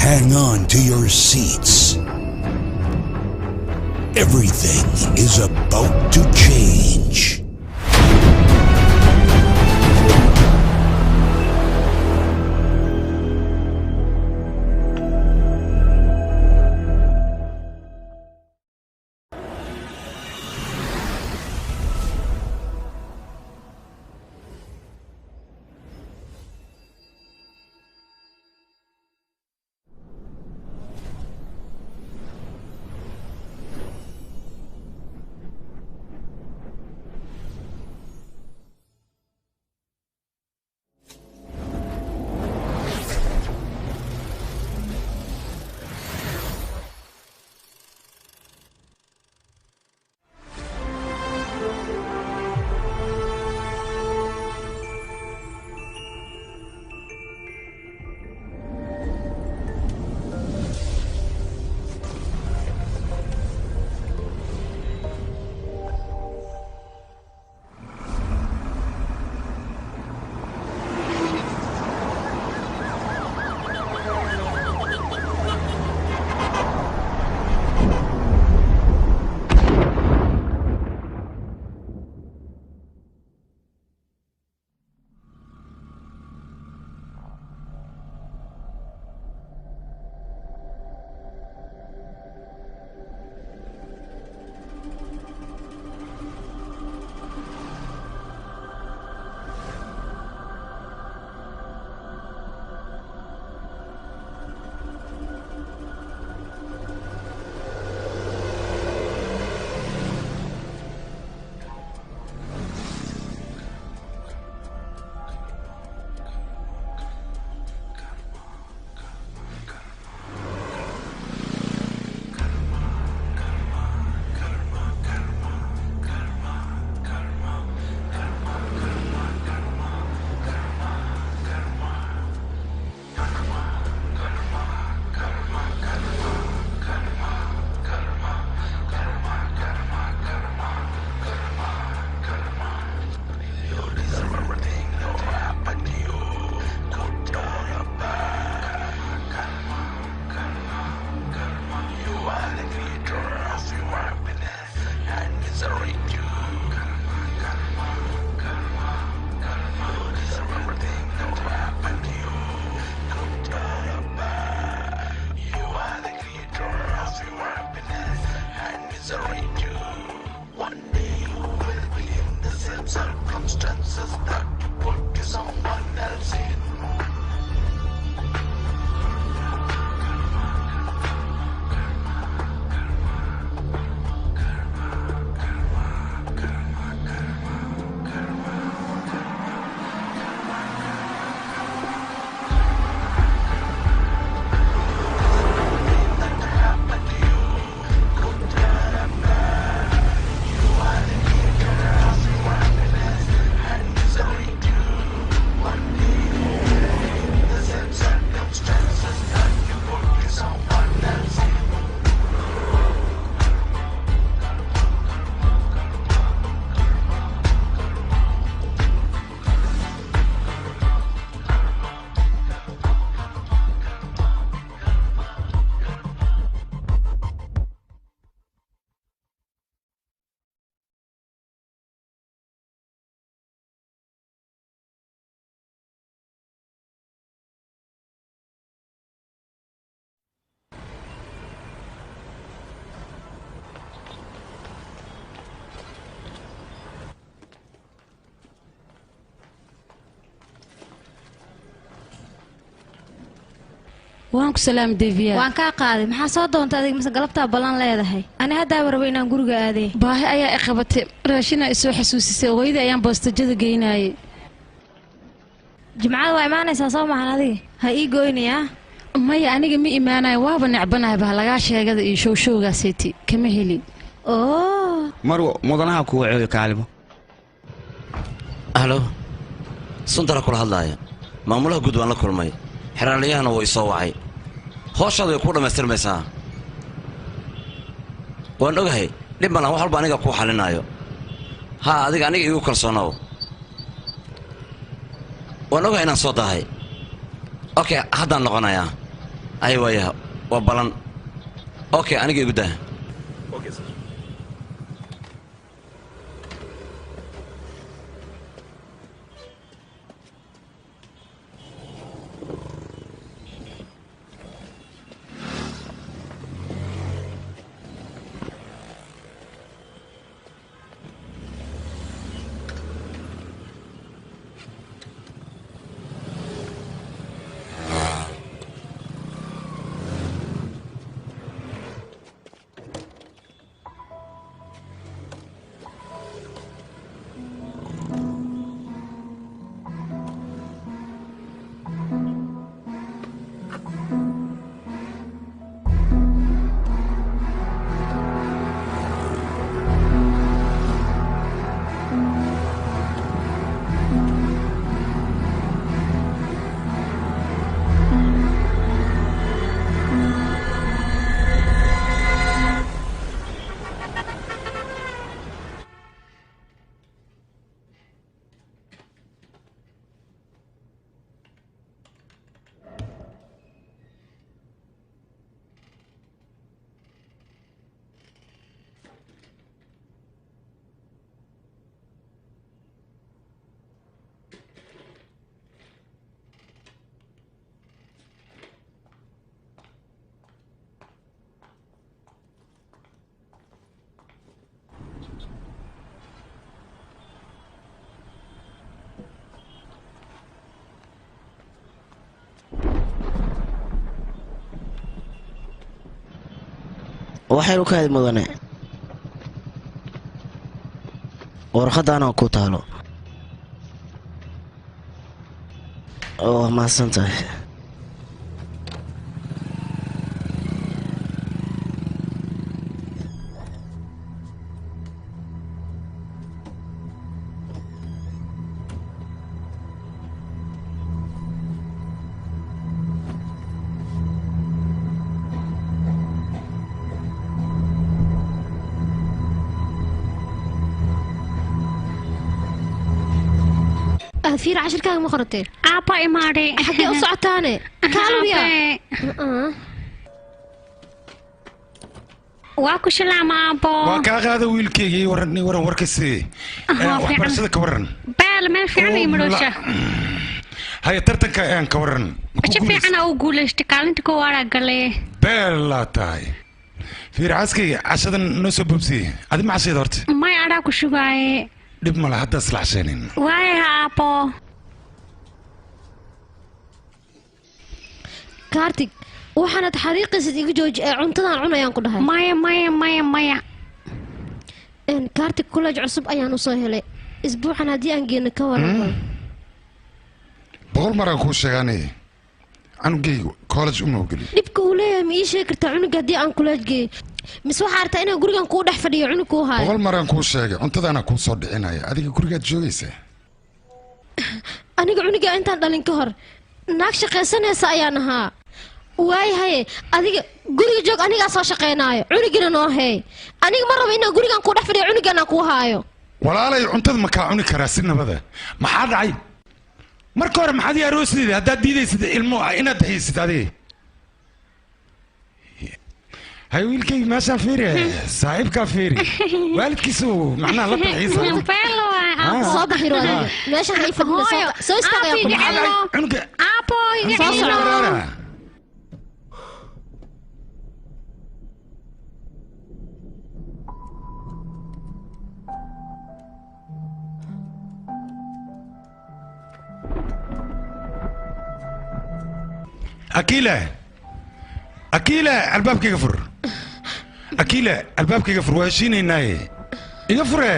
Hang on to your seats. Everything is about to change. Waan ku salaam Deviya. Waan ka qaaday. Maxaa soo doontay adiga mise galabta ballan leedahay? Ani hadda rabo inaan guriga aaday. Baahi ayaa i qabatay. Raashin ay soo xasuusisay hooyada ayaan boostajada geynayay. Jimcada waa imaanaysaa soo maahan adiga? Ha ii goynaya? Maya aniga ma imaanayo, waaba necbanahay bah lagaa sheegada iyo showshowgaaseeti kama helin. Oo. Marwo mudanaha ku waceeyo kaalmo. Halo. Sundara kula hadlaaya. Maamulaha guud waan la kulmay. Xeraaliyahana wuu isoo wacay. Hooshadu way ku dhamaystirmaysaa. Waan ogahay dhib malan wax walba aniga ku xalinayo. Ha adiga aniga igu kalsoonow. Waan ogahay inaan soo daahay. Okay, haddaan noqonayaa. Ay waayaha waa balan. Okay, aniga igu daa. Okay sir. Waxaynu ka mudane warqadaana ku taalo oo mahadsan tahay. fiir cashirkaaga ma qoratay? Aabba imaadhay. Xaggee u socotaane? Kaalmiya. Waa ku salaama aabbo. Waa kaa qaada wiilkaygii waran waran warkasi. Waxbarashada ka waran. Baal meel fiican ii marosha. Haya tartanka aan ka waran. Si fiican u guulaystay kaalinta koowaad galay. Beel la tahay. Fiir caskayga cashadan noo soo boobsiyey. Adi ma casheed horta? May adhaa ku shugaaye. Dhib ma laha hadda isla casheenin. Waaya aabbo. Kartik, waxaanad xariiqisid iga jooji ee cuntadan cunayaan ku dhahay. Maya maya maya maya. Kartik college cusub ayaan u soo helay. Isbuucan haddii aan geeno ka waran. 100 mar aan kuu sheegaanay. Canugaygu college uma ogoli. Dhibka uu leeyahay ma ii sheegi kartaa cunuga haddii aan college geeyo? Mise waxaa artaa inaan gurigan kuu dhex fadhiyo cunug kuu haayo? 100 mar aan kuu sheegay cuntadaana kuu soo dhicinaya. Adiga gurigaad joogaysaa. Aniga cunuga intaan dhalin ka hor naag shaqaysanaysa ayaan ahaa. Waayahay adiga guriga joog anigaa soo shaqaynaayo cunugina noo hey. Aniga ma rabo inaan gurigan kuu dhex fadhiyo cunugan aan kuu haayo. Walaalay cuntada ma kaa cuni karaa si nabada? Maxaa dhacay? Marka hore maxaad ii aroosayday haddaad diidaysid ilmo inaad haysid adiga? Hay wiilkayga meeshaan fiiri, saaxiibkaa fiiri, waalidkiisu macnaha la dalxiisa. Soo baxiro adiga meeshaan ha ii fadhina, soo istaagayaan ku dhahay. Cunuga aabbo iga celino. Akila, Akila, albaabkayga fur. Akila, albaabkayga fur, waa heshiinaynaaye. Iga fure.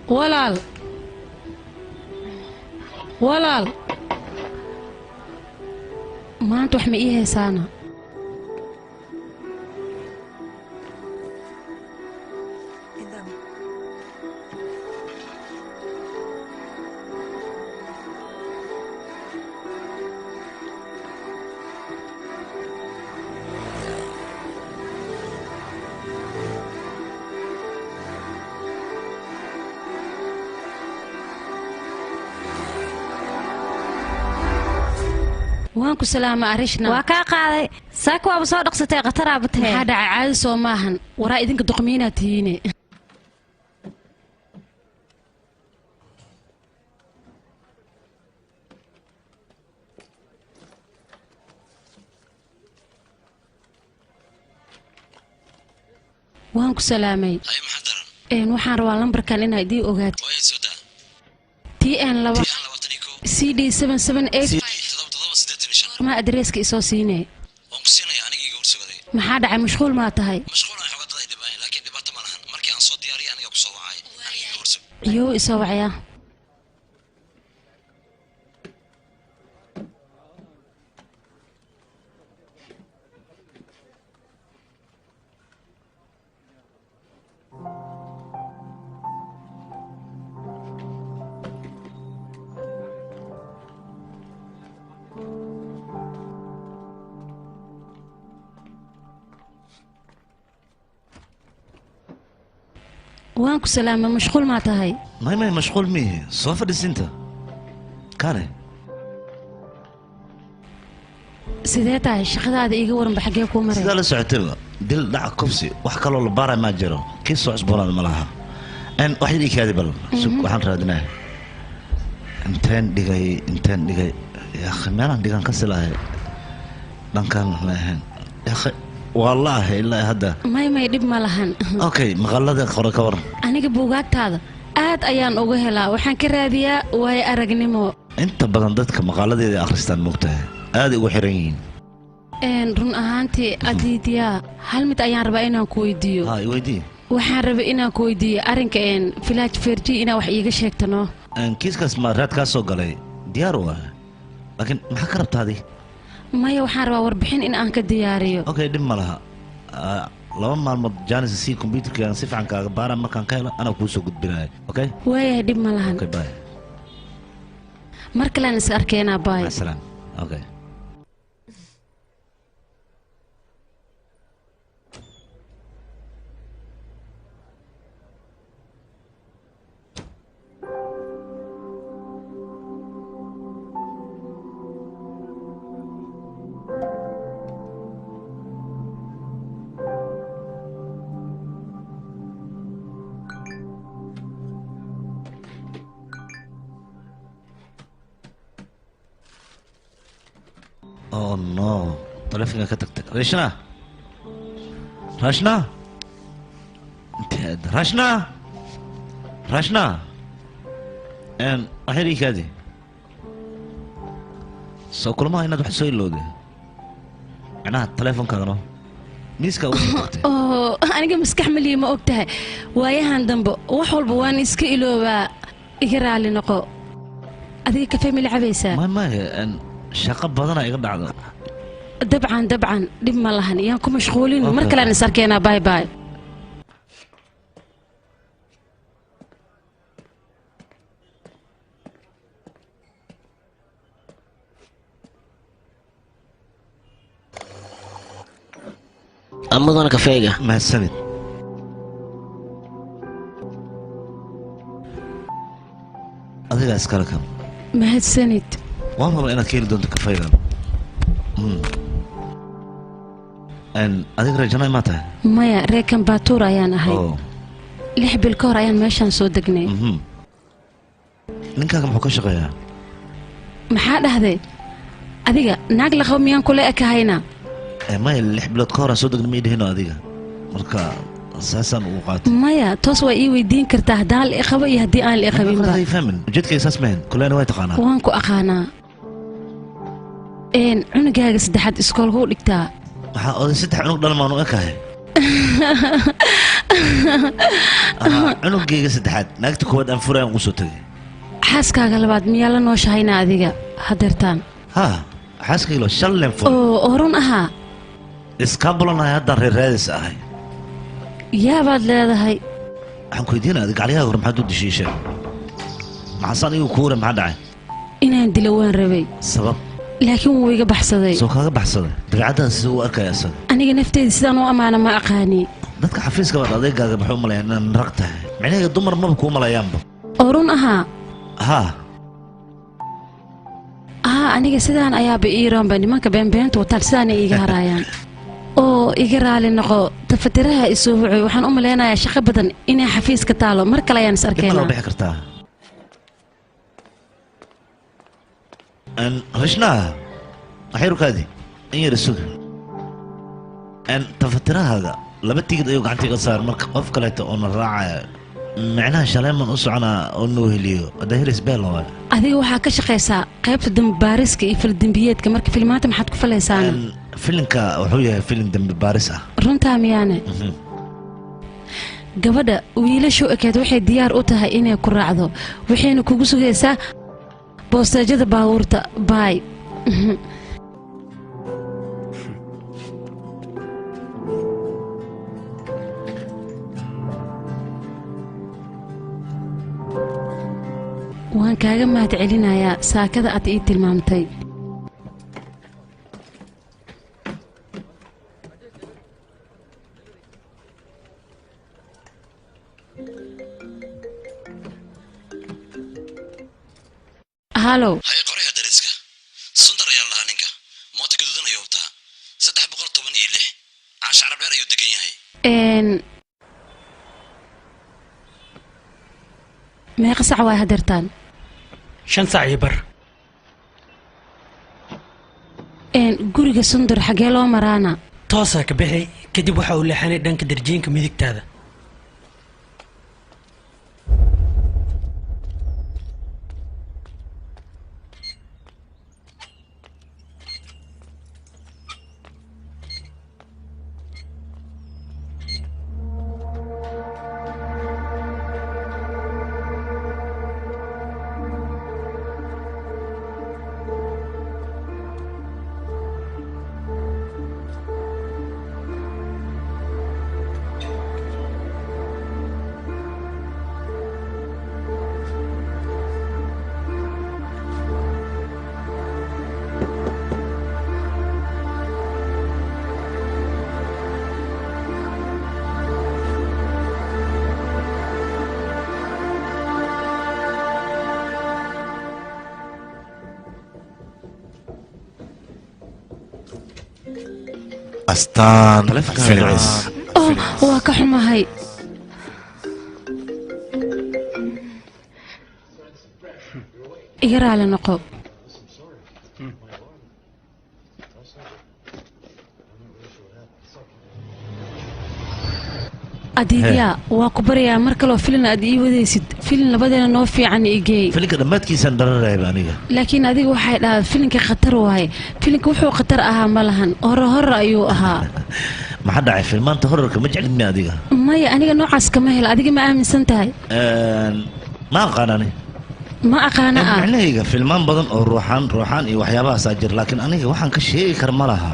Walaal, walaal, maanta wax ma ii haysaana? Waan ku salaama Arishna. Waa kaa qaaday. Saaka waaba soo dhaqsatay, khataraaba tahay. Maxaa dhacay? Caadi soo maahan. Waraa idinka doqmiinaa tihiine. Waan ku salaamay. Waxaan rabaa lambarkan inaa idii ogaato. TN 2 CD 778. Ma adreeska isoo siinee? Maxaa dhacay? Mashquul maa tahay? Iyou isoo wacayaa. Waan ku salaamay. Mashquul maa tahay? May, may, mashquul miihi. Soo fadhiisinta kaale. Sidee tahay shaqadaada? Iiga waranba, xaggee kuu maray? Sidaa la socotayba, dil, dhac, kufsi, wax kaloo la baaray maa jiro. Kii soo cusboonaad ma laha. Wax yar ii kaadi bal. Sug, waxaan raadinaya. Inteen dhigay, inteen dhigay yaakhi? Meelaan dhigan kasi lahay, dhankaan ma ahayn yaakhi, wallaahi ilaa hadda. May, may, dhib ma lahan. Okay, maqalada qore ka waran? Aniga buugaagtaada aad ayaan uga helaa. Waxaan ka raadiyaa waayo aragnimo. Inta badan dadka maqaaladeeda akhristaan, moogtahay, aaday ugu xiran yihiin. Run ahaantii Adiidyaa, hal mid ayaan rabaa inaan ku weydiiyo. Ha, i weydii. Waxaan rabay inaan ku weydiiyo arrinka Village Ferji, inaa wax iiga sheegto noo. Kiiskaas ma raad kaa soo galay? Diyaar waa, laakiin maxaa ka rabtaa adi? Maya, waxaan rabaa warbixin in aan ka diyaariyo. Okay, dhib ma laha. 2 maalmood janis si computerka aan si fiican kaaga baara. Markaan ka helo anaa kuu soo gudbinaya, okay? Waayahay, dhib ma lahan. Okay, bye. Mar kalean is arkeenaa, bye. Asalaam, okay. Oh no, taleefanka ka tagtay. Rashna, Rashna, inteed Rashna, Rashna, waxyar ii kaadi. Soo kulmaha inaad wax soo ilowday, macnaha taleefonkaagano miiska ugu soo tagtay. Oo aniga maskax maliya, ma og tahay? Waayahan dambe wax walba waan iska iloobaa. Iga raali noqo. Adiga kafee mila cabaysaa? May, may, shaqo badana iga dhacdo. Dabcan, dabcan, dhib ma lahan. Yaan ku mashquulin. Mar kalean is arkeenaa, bye bye. Mudana, kafeega. Mahadsanid. Adigaa iskale kan. Mahadsanid. Waan rabaa inaad ka heli doonto kafeegan. Adiga reer Janay maa tahay? Maya, reer Kambaatuur ayaan ahay. Oh. 6 bil ka hor ayaan meeshaan soo degnay. Ninkaaga muxuu ka shaqeeyaa? Maxaa dhahday adiga? Naag la qabo miyaan kula ekahayna? Maya, 6 bilood ka horaan soo degna ma idhihino adiga, marka saasaan ugu qaatay. Maya, toos waa ii weydiin kartaa haddaan la iqabo iyo haddii aan la iqabinba. Ay fahmin, ujeedkayga saas mahan. Kuleena way taqaanaa. Waan ku aqaanaa. Cunugaaga saddexaad iskoolkuu dhigtaa? Waxaa oday saddex cunug dhalmaanu ekahay. Cunugayga saddexaad naagta koowaad aan furayaan ugu soo tagay. Xaaskaaga labaad miyaa la nooshahayna adiga hadeertaan? Haa, xaaskayga loo shallen furay. Oo run ahaa. Iskaabulanahay haddaan reer raadis ahay. Yaabaad leedahay. Waxaan ku weydiinaya adiga gacliyahaaga hore maxaad u dishiishay? Maxaasaan igu kuure maxaa dhacay? Inaan dilo waan rabay. Sabab? Laakiin wuu iga baxsaday. Soo kaaga baxsaday? Dabeecaddaada sida uu arkaya isaga. Aniga nafteyda sidaan u ammaana ma aqaani. Dadka xafiiska baad adeegaaga maxuu u malayaan inaan rag tahay? Micnahayga dumar maba kuu malayaanba. Oo run ahaa. Haa. Haa, aniga sidaan ayaaba iiroonba nimanka beenbeenta wataan sidaanay iiga haraayaan. Oo iga raali noqo tafatiraha isoo wuxuu waxaan u maleynayaa shaqo badan inay xafiiska taalo mar kale ayaan is Dib ma arkaynaa. loo bixi kartaa? Rishna, waxay rukaadi in yar suga. Tafatirahaaga laba tigid ayuu gacanta iga saar marka qof kaleeto oo na raacaya micnaha shalayman u soconaa oo noo heliyo haddaa helis beel waay. Adiga waxaa ka shaqaysaa qaybta dambi baariska iyo faldambiyeedka marka filmaanta maxaad ku falaysaana? Filimka wuxuu yahay filim dambi baaris ah. Runtaa miyaane? Gabadha wiilashu ekeed waxay diyaar u tahay inay ku raacdo waxayna kugu sugaysaa boosteejada baabuurta. Baay. Waan kaaga mahad celinayaa saakada aad ii tilmaamtay. Halow. Haye qoraya dariska. Sundar ayaa lahaa ninka. Mooto gaduudan ayuu wataa. 316. Caasha carabdheer ayuu degan yahay. Meeqa sac waay hadeertaan? 5 saac iyo bar. Guriga Sundar xagee loo maraana? Toosaa ka bixi kadib waxa uu leexanay dhanka darjiinka midigtaada. Astaan Films. Oh, waa ka xumahay. Iga raali noqo. Adiidyaa waa ku baryayaa mar kaloo filin aad ii wadaysid filin labadeena noo fiican igeey. Filinka dhammaadkiisaan dhararayba aniga. Laakiin adiga waxay dhahaa filinka khatar waaye. Filinka wuxuu khatar ahaa ma lahan hore hore ayuu ahaa. Maxaa dhacay filmaanta horarka ma jeclid mi adiga? Maya, aniga noocaas kama helo. Adiga ma aaminsan tahay? Ma aqaan ani. Ma aqaana ah. Micnahayga filmaan badan oo ruuxaan ruuxaan iyo waxyaabahaasaa jira laakiin aniga waxaan ka sheegi kara ma laha.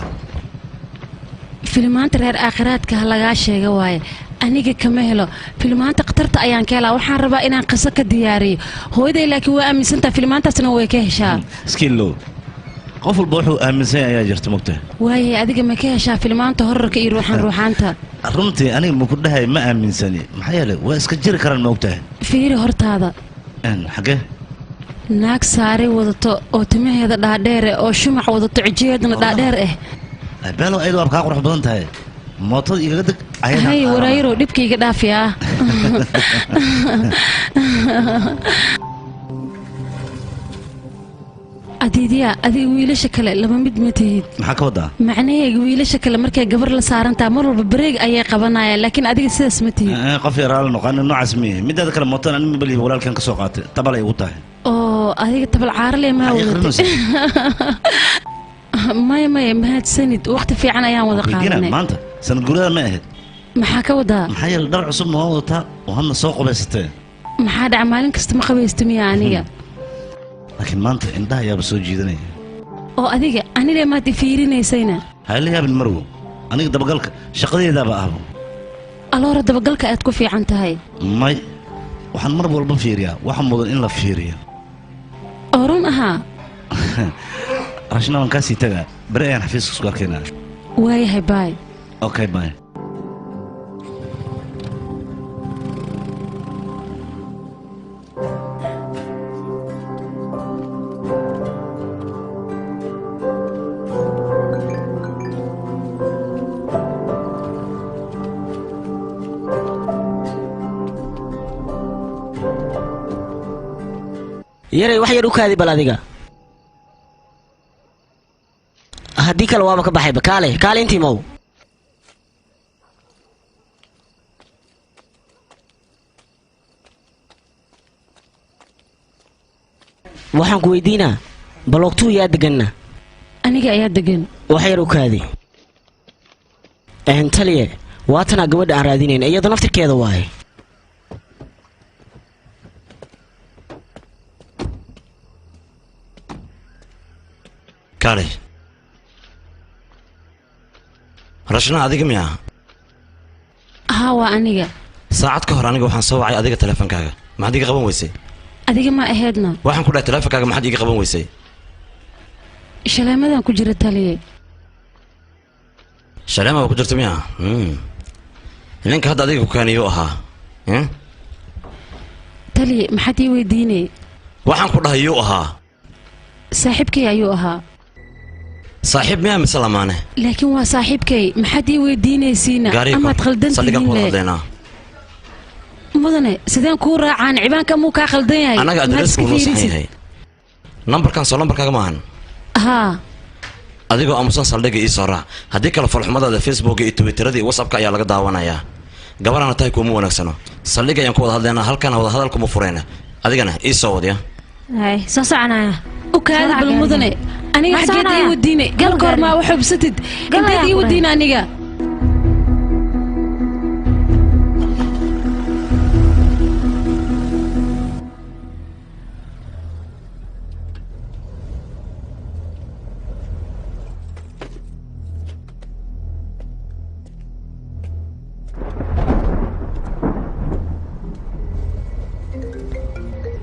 Filmaanta reer aakhiraadka ha lagaa sheega waaye. Aniga kama helo filmaanta khatarta ayaan ka helaa. Waxaan rabaa inaan qiso ka diyaariyo hooyaday laakiin waa aaminsantaha filmaantaasna way ka heshaa. Skillow qof walba wuxuu aaminsan yahay ayaa jirta mogtahay. Waayahay adiga ma ka heshaa filmaanta horarka iyo ruuxaan ruuxaanta? Runtii aniga ma ku dhahay ma aaminsani maxaa yeelay waa iska jiri karaan mogtahay. Fiiri hortaada. Xagee? Naag saari wadato oo timaheeda dhaadheer eh oo shumac wadato cijiheedana dhaadheer eh. Beelo ayadu waa kaa qurux badan tahay. Mootada igaga deg ayadan. Hay warayrow dhibkayga dhaafiyaa. Adiidyaa adiga wiilasha kale laba mid ma tihid. Maxaa ka wadaa? Macnahayga wiilasha kale markay gabar la saarantaa mar walba bareeg ayay qabanayaan laakiin adiga sidaas ma tihid. Qof yaraala noqon noocaas miihi. Midaada kale mootada ani mabalihi walaalkan ka soo qaatay tabal ay ugu tahay. Oo adiga tabal caarale maa wadatay? Maya maya mahadsanid waqti fiican ayaan wada qaadanay. Maanta sanad guurada ma ahayd. Maxaa ka wadaa? Maxaa yeelay dhar cusubna waa wadataa oo hadna soo qubaysatee. Maxaa dhaca maalin kasta ma qabaysto miya aniga? Laakiin maanta indhaha ayaaba soo jiidanaya. Oo adiga anile maad i fiirinaysayna? Ha ila yaabin marwo, aniga dabagalka shaqadeedaaba ahbo. Aloora dabagalka aad ku fiican tahay. May, waxaan mar walba fiiriyaa waxa mudan in la fiiriyo. Oo run ahaa. Rashna waan kaasii tagaa, beri ayaan xafiiska isku arkaynaa. Waayahay, baay. Okay, bye. Yaray wax yar u kaadi bal adiga. Haddii kale waaba ka baxayba. Kaale kaale intii mow. Waxaan ku weydiinaa baloogtuu yaa deganna? Aniga ayaa degan. Wax yar u kaadi. Taliye, waatanaa gabadha aan raadinayn, iyada naftirkeeda waaye. Kaalay Rashna, adiga miyaa? Haa, waa aniga. Saacad ka hor aniga waxaan soo wacay adiga teleefankaaga, maxaad iga qaban weysay? Adiga ma ahaydna. Waxaan ku dhahay teleefankaaga maxaad iga qaban weysay? Shaleemadan ku jira taliye. Shaleema ku jirta miyaa? Ninka hadda adiga ku keenayuu ahaa. Taliye, maxaad ii weydiinay? Waxaan ku dhahay yuu ahaa. Saaxiibkay ayuu ahaa. Saaxiib miyaa mise lamaane? Laakiin waa saaxiibkay, maxaad ii weydiinaysiina? Amaad khaldan saldhigan ku wada hadlaynaa. Mudane, sideen kuu raacaan? Cibaanka muu kaa khaldan yahay? Anaga adreesku noo saxan yahay. Nambarkan soo lambarkaaga maahan. Haa. Adigoo aamusan saldhigga ii soo raac, haddii kale falxumadaada Facebooka iyo Twitterada iyo WhatsAppka ayaa laga daawanayaa. Gabarana tahay kuuma wanaagsano. Saldhigga ayaan ku wada hadlaynaa, halkan wada hadal kuma fureyna. Adigana ii soo wadya. Hay, soo soconaya. U kaadi bal mudane, aniga xageed ii wadiinay? Gal koor maa wax hubsatid? Inteed ii wadiina aniga?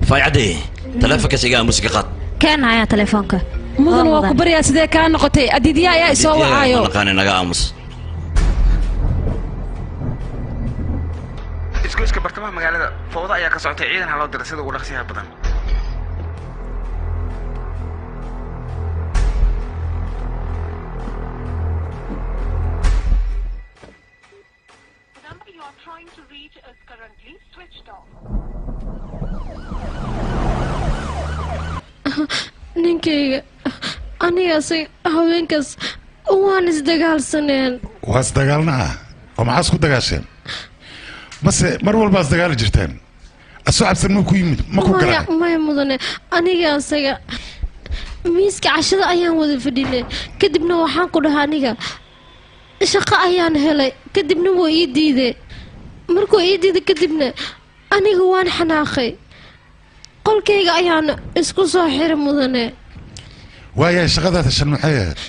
Faaycadey, teleefonkaas iga aamusi ka qaad. Keen hayaa telefoonka. Mudan, waa ku baryaa, sidee kaa noqotay? Adiidyaa ayaa isoo wacaayo. Naqaani naga aamus. Isgoyska bartamaha magaalada fowdo ayaa ka socotay, ciidan ha loo diray sida ugu dhaqsiyaha badan. Ninkayga anigaas haweenkaas waan isdagaalsaneen. Waa isdagaalnaa oo maxaa isku dagaasheen? Mase mar walbaa isdagaali jirteen? Asoo cabsan muu ku yimid? Ma ku garaa? Maya mudane, aniga asaga miiska cashada ayaan wada fadhinay, kadibna waxaan ku dhahaa aniga shaqo ayaan helay, kadibna wuu ii diiday. Markuu ii diiday kadibna aniga waan xanaaqay, qolkayga ayaan isku soo xiray mudane. Waayahay, shaqadaada shan maxay ahayd?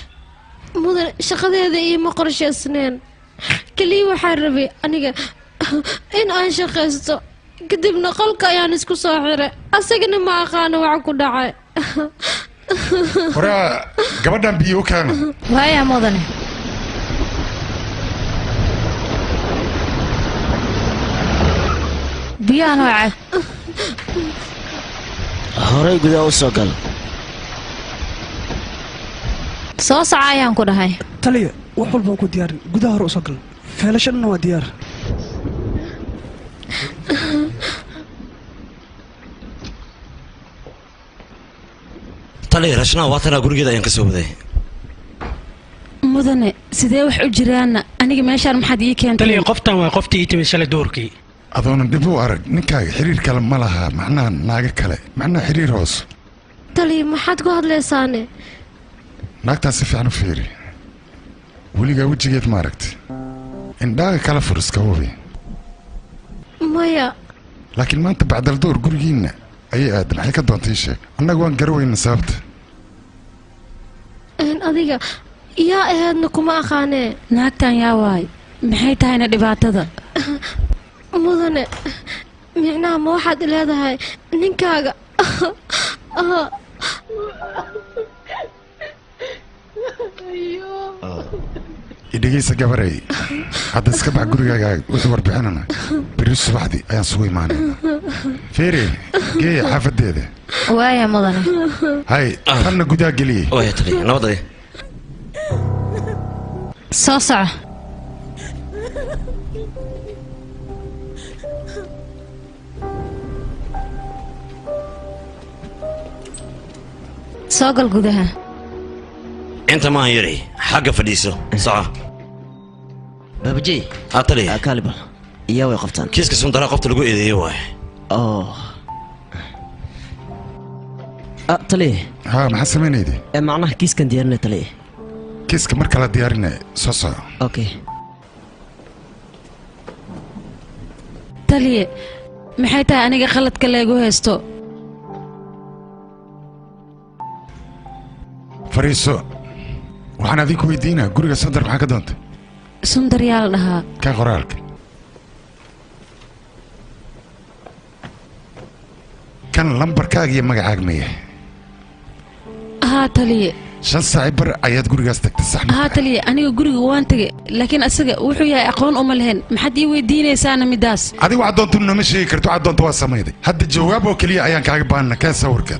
Mudane, shaqadeeda iima qorshaysneen, keliya waxaan rabay aniga in aan shaqaysto, kadibna qolka ayaan isku soo xiray, asagana ma aqaano wax ku dhacay. Horaa gabadhan biyo u keena. Waaya mudane. Biyahan oo cad. Horay gudaha u soo gal. Soo soco ayaan ku dhahay. Taliya, wax walba ku diyaarin, gudaha hore u soo gal. Feelashadana waa diyaar. Taliya, Rashna waa tanaa, gurigeeda ayaan ka soo waday. Mudane, sidee wax u jiraanna? Aniga meeshaan maxaad ii keentay? Taliya, qoftan waa qoftii ii timid shalay duhurkii. Adoona dhib u arag, ninkaaga xiriir kale ma laha, macnaha naaga kale, macnaha xiriir hoos. Taliya, maxaad ku hadlaysaane? Naagtaan si fiican u fiiri, weligaa wejigeed ma aragtay? Indhaaga kala fur iska hubi. Maya. Laakiin maanta bacdal door gurigiinna ayay aadan maxay ka doontay sheeg. Annagu waan garaweyna sababta. Adiga yaa ahaydna kuma aqaanee. Naagtan yaa waay. Maxay tahayna dhibaatada? Mudane, micnaha ma waxaad leedahay ninkaaga? Idhegeysa gabarey, hadda iska bax gurigaaga wixii warbixinana berri subaxdii ayaan sugu imaanayna. Feere, geeya xaafadeeda. Waaya mudane. Hay, tanna gudaha geliye. Waaya taliya, nabad. Soo soco. Soo gal gudaha. Inta maahan yari, xagga fadhiiso. Soco. Baabajey. Taliya. Kaalibal. Iyaa way qabtaan. Kiiska Sundara qofta lagu eedeeyey waay. Oh. Taliya. Haa, maxaa samaynayday? Macnaha kiiskan diyaarinaya taliya. Kiiska marka la diyaarinaya, soo soco. Okay. Taliya, maxay tahay aniga khaladka leegu haysto? Fariiso. Waxaan adinku weydiinaa guriga Sundar maxaa ka doontay? Sundar yaa la dhahaa. Ka qoraalka. Kan lambarkaaga iyo magacaaga ma yahay? Haa taliye. 5 saac bar ayaad gurigaas tagtay sax ma? Haa taliye, aniga guriga waan tagay, laakiin asaga wuxuu yahay aqoon uma lahayn. Maxaad ii weydiinaysaana midaas? Adiga waxaad doonto nama sheegi karto, waxaad doonto waa samayday. Hadda jawaab oo keliya ayaan kaaga baahana. Kee sawirka?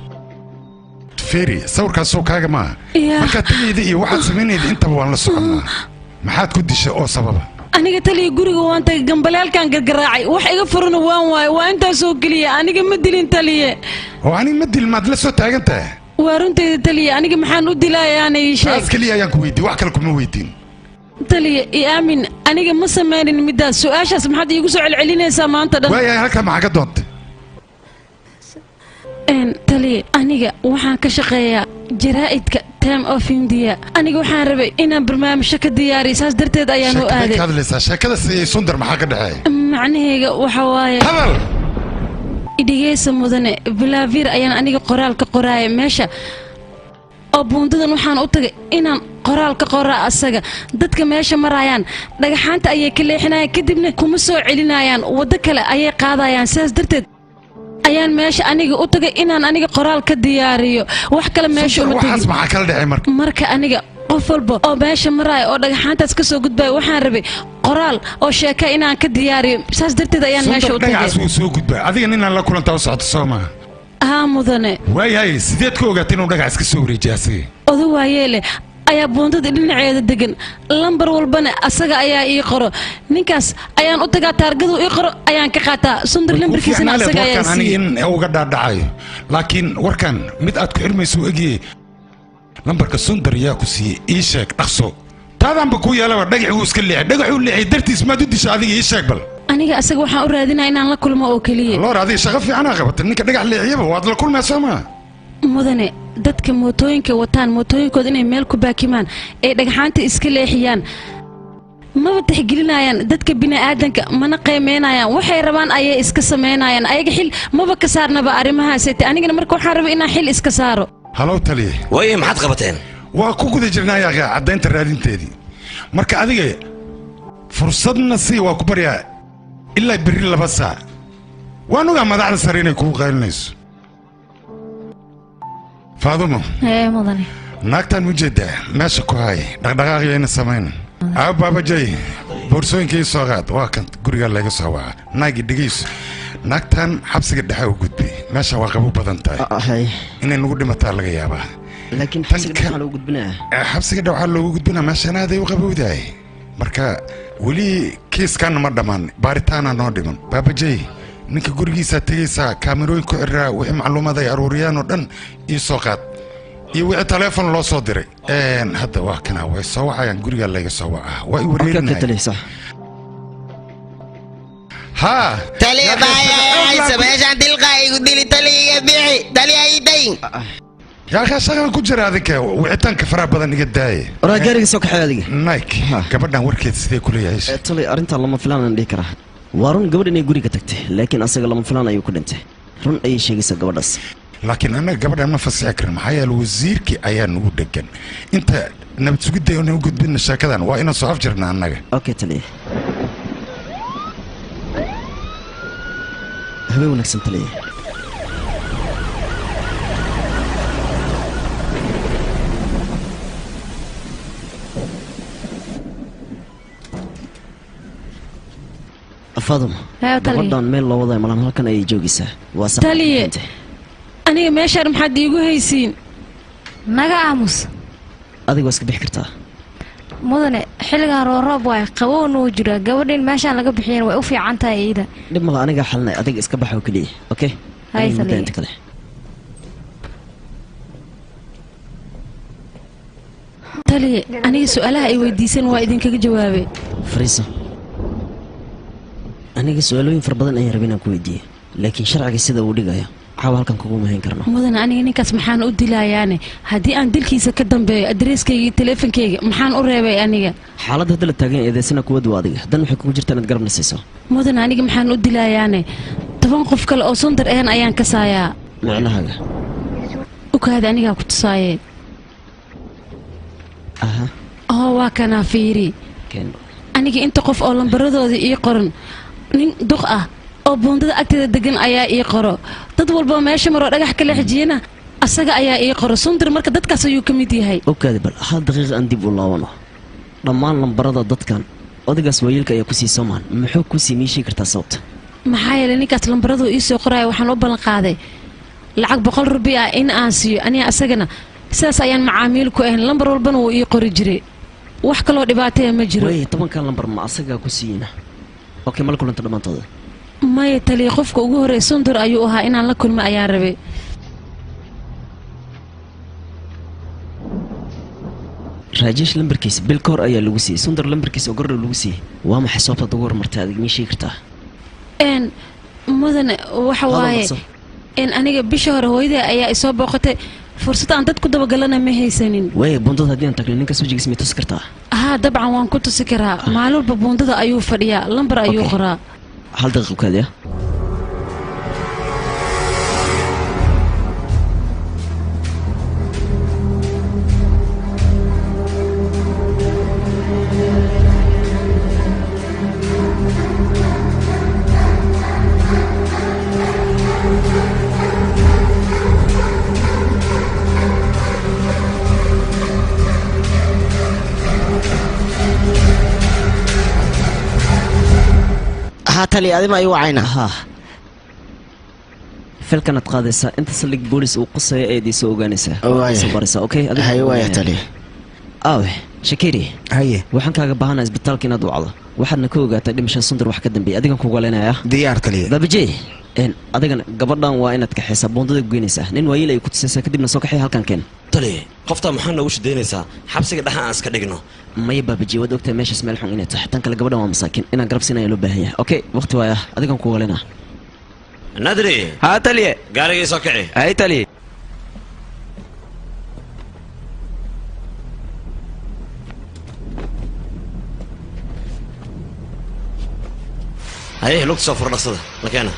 Feeri, sawirkaasoo kaaga maaha. Markaad tagayda iyo waxaad samaynayda intaba waan la soconnaa. Maxaad ku dishay oo sababa? Aniga taliya guriga waan tagay, gambaleelkan gargaraacay, wax iga furana waan waaye, waa intaasoo keliya. Aniga ma dilin taliye. Oo aniga ma dilin, maad la soo taagan tahay? Waa runtayda taliye, aniga maxaan u dilayaana ii sheeg. Taas keliya ayaan ku weydiin, wax kale kuma weydiin. Taliye, i aamin, aniga ma samaynin midaas. Su'aashaas maxaad iigu soo celcelinaysaa maanta dhan? Waayahay, halkaa maxaa ka doontay? Taliye, aniga waxaan ka shaqeeyaa jaraa'idka Time of India. Aniga waxaan rabay inaan barnaamijyo ka diyaariyo, saas darteed ayaan u aaday. Sheekada ka hadlaysaa, sheekada siiyey Sundar maxaa ka dhexeeya? Macnahayga waxa waaye. Hadal. Idhigeysa mudane, Bilaavir ayaan aniga qoraal ka qoraaya meesha. Oo buundadan waxaan u tagay inaan qoraal ka qoraa asaga. Dadka meesha marayaan dhagaxaanta ayay ka leexinayaan, kadibna kuma soo celinayaan, waddo kale ayay qaadayaan. Saas darteed ayaan meesha aniga u tagay inaan aniga qoraal ka diyaariyo. Wax kale meesha uma tagin. Waxaas maxaa kala dhacay marka? Marka aniga qof walba oo meesha maraya oo dhagaxaantaas ka soo gudbaya waxaan rabay qoraal oo sheeka inaan ka diyaariyo. Saas darteed ayaan meesha u tagay. Dhagaxaas wuu soo gudbaa. Adiga ninaan la kulantaa u socoto soo maaha? Haa mudane. Waayahay, sideed ku ogaatay inuu dhagax iska soo wareejiyo asiga? Odo waayeele ayaa buundada dhinaceeda degan, lambar walbana asaga ayaa ii qoro. Ninkaas ayaan u tagaa, taargadu ii qoro ayaan ka qaataa. Sundar lambarkiisana asaga ayaa siiyey. Aniga in uga dhaadhacayo, laakiin warkan mid aad ku xirmayso u egiyey. Lambarka Sundar yaa ku siiyey? Ii sheeg dhaqso. Taadaanba kuu yeelaba, dhagaxii wuu iska leexay. Dhagaxuu leexay dartiis maad u disha adiga? Ii sheeg bal. Aniga asaga waxaan u raadinaa inaan la kulmo oo keliya. Loor, adiga shaqo fiicanaa qabatay. Ninka dhagax leexiyaba waad la kulmaa soo maa? Mudane, dadka mootooyinka wataan mootooyinkooda inay meel ku baakimaan ay dhagxaanta iska leexiyaan maba tixgelinayaan dadka bini'aadanka, mana qiimeynayaan. Waxay rabaan ayay iska sameynayaan. Ayaga xil maba ka saarnaba arrimahaasete. Anigana marka waxaan rabay inaan xil iska saaro. Halow taliye. Waaye maxaad qabateen? Waa ku guda jirnaa yaaqa caddaynta raadinteedii. Marka adiga fursadna sii, waa ku baryaa ilaa berri 2 saac. Waan ogaa madaxda sare inay kugu qaylinayso. Faadumo. Mudane. Naagtaan u jeedaa meesha ku hay, dhaqdhaqaaqyayna samayn. Aa baabajay, boorsooyinka ii soo qaad. Waa kan guriga laga soo waca. Naagi dhegeyso, naagtan xabsiga dhexe u gudbi. Meesha waa qabow badan tahay, inay nagu dhimataa laga yaabaa. Laakiin xabsiga dhexe waxaa loogu gudbinaa. Xabsiga dhexe waxaa loogu gudbinaa meeshan aaday u qabowdahay. Marka weli kiiskaana ma dhammaan, baaritaana noo dhiman. Baabajay, ninka gurigiisa tegaysaa, kaamirooyin ku xiriraa, wixii macluumaad ay aruuriyaan oo dhan ii soo qaad, iyo wixii taleefon loo soo diray. Hadda waa kana, way soo wacayaan, guriga laga soo wacaa. Waa i wareerinaya. Haa taliya baaya meeshaan dilqa igu dili, taliya iga bixi, taliya ii dayn. Yaa akhi shaqan ku jira adinka wicitaanka faraha badan iga daaye. Waraa gaariga soo kaxay adiga. Nike gabadhan warkeed sidee ku leeyahay? Tali arrintan lama filaan aan dhihi karaa. Waa run gabadh inay guriga tagtay, laakiin asaga lama filaan ayuu ku dhintay. Run ayay sheegaysaa gabadhaas. Laakiin annaga gabadhan ma fasixi karin, maxaa yeele wasiirkii ayaa nagu dhegan. Inta nabad sugidda inuu gudbina sheekadan waa inaan soo afjirna annaga. Okay taliye. Habeen wanaagsan taliye. Faaduma, gabadhan meel loo wadayo malan halkan ayay joogaysaa. Waa sax. Taliye, aniga meeshaan maxaad iigu haysiin? Naga aamus. Adiga waa iska bixi kartaa. Mudane, xilligan rooroob waay, qabowna wuu jiraa. Gabadhin meeshaan laga bixiyana way u fiican tahay iida. Dhib mala, aniga xalinay, adiga iska bax oo keliya. Okay? Hay taliye. Inta kale. Taliye, aniga su'aalaha ay weydiisan waa idinkaga jawaabay. Fariiso. Aniga su'aalooyin fara badan ayaan rabay inaan ku weydiiyo, laakiin sharciga sida uu dhigayo caawa halkan kuguma hayn karno. Mudane, aniga ninkaas maxaan u dilayaane? Haddii aan dilkiisa ka dambeeyo adreeskayga iyo taleefankayga maxaan u reebay aniga? Xaaladda hadda la taagan eedeysana kuwad waa adiga. Dan waxay kugu jirtaa inaad garabna siiso. Mudane, aniga maxaan u dilayaane? 10 qof kale oo Sundar ahan ayaan kasaayaa. Micnahaaga? Ukaada anigaa ku tusaaye. Aha. Oo waa kanaa fiiri. Aniga inta qof oo lambaradooda ii qoran nin duq ah oo buundada agteeda degan ayaa ii qoro. Dad walba meesha maroo dhagax kala xijiyana asaga ayaa ii qoro. Sundar marka dadkaas ayuu ka mid yahay. Okaadi bal hal daqiiqa aan dib u laabano. Dhammaan lambarada dadkan odaygaas waayeelka ayaa ku sii soomaan. Muxuu ku sii miishii kartaa sababta? Maxaa yeelay ninkaas lambaradu ii soo qoraya waxaan u ballan qaaday lacag 100 rubi ah in aan siiyo aniga asagana sidaas ayaan macaamiil ku ahayn. Lambar walbana wuu ii qori jiray. Wax kaloo dhibaataya ma jiro. Way 10 lambar ma asagaa ku siiyina? Okay, ma la kulanta dhammaantooda? Maya taliye, qofka ugu horreeya Sundar ayuu ahaa inaan la kulmo ayaan rabay. Rajesh lambarkiisa bil ka hor ayaa lagu siiyey. Sundar lambarkiisa oo gordhow lagu siiyey. Waa maxay sababta ugu hormartay adiga mii sheegi kartaa? Mudane, waxa waaye in aniga bisha hore hooyaday ayaa isoo booqatay. Fursad aan dad ku dabagalana ma haysanin. Way buundada haddii aan tagno ninkaas wejigiisa ma tusi kartaa? Haa, dabcan waan ku tusi karaa. Maalin walba buundada ayuu fadhiyaa, lambar ayuu qoraa. Hal daqiiqo kaadiya. Tali adima ay wacayna. Filkanaad qaadaysaa inta saldhig boolis uu qosaya ayaad isoo ogaanaysaa. Soo baraysaa, okay? Haye waaya tali. Aawe, Shakiri. Haye. Waxaan kaaga baahanaa isbitaalka inaad wacdo. Waxaadna ka ogaataa dhimasha Sundar wax ka dambeeyay. Adigan kugu leenayaa. Diyaar taliye. Babajey, adigan gabadhan waa inaad kaxaysaa buundada goynaysaa. Nin waayeel ay ku tusaysaa kadibna soo kaxay halkan keen. Taliye, qofta maxaa noogu shidaynaysaa? Xabsiga dhaxa aan iska dhigno. Maya Babajey, waad ogtahay meeshaas meel xun inay tahay. Tan kale gabadhan waa masaakiin. Inaan garab siinaya loo baahan yahay. Okay, waqti waaya. Adigan kugu leenaa. Nadri. Haa taliye. Gaarigii soo kici. Hay taliye. Haye, lugta soo furo dhaqsada. La keena.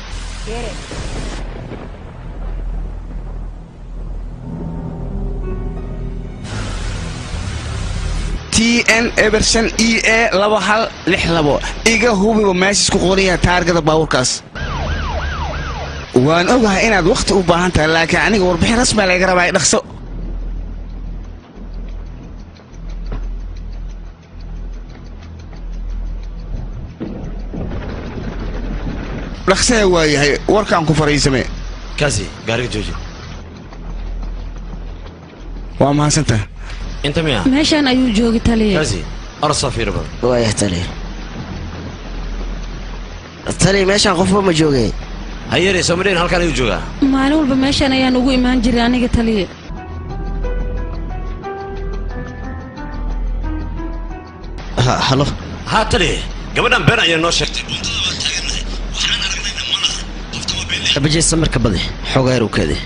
TN Eberson EA 2162. Iga hubiba meesha isku qoraya taargada baabuurkaas. Waan ogahay inaad waqti u baahan tahay, laakiin aniga warbixin rasmi ah laga rabaa dhaqso. Dhaqsada waa yahay warkaan ku fariisamay. Kaasi gaariga jooji. Waa mahadsantahay. Inta miya? Meeshaan ayuu joogay taliye. Kaasi arsa fiir bal. Waaya taliye. Taliye meeshaan qofba ma joogay. Hayere Soomaaliin halkan ayuu joogaa. Maalin walba meeshaan ayaan ugu imaan jiray aniga taliye. Ha, halo. Ha taliye, gabadhan been ayaa noo sheegtay. Buundada waa taagannahay. Waxaan aragnayna ma laha. Qofta waa been. Babajey samarka badi. Xogaa yar u kaadi.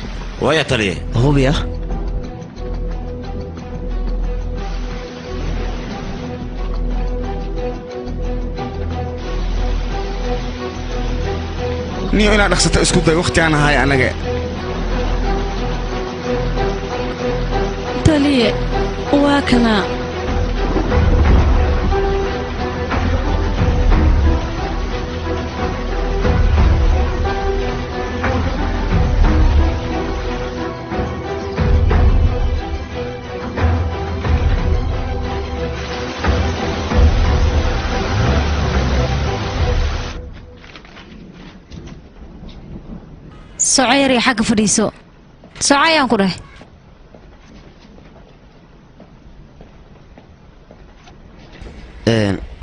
Waaya taliye. Hubiya. Niyo inaad dhaqsato isku day waqti aan ahay anaga. Taliye waa kana. Soco yar iyo xagga fadhiiso. Soco ayaan ku dhahay.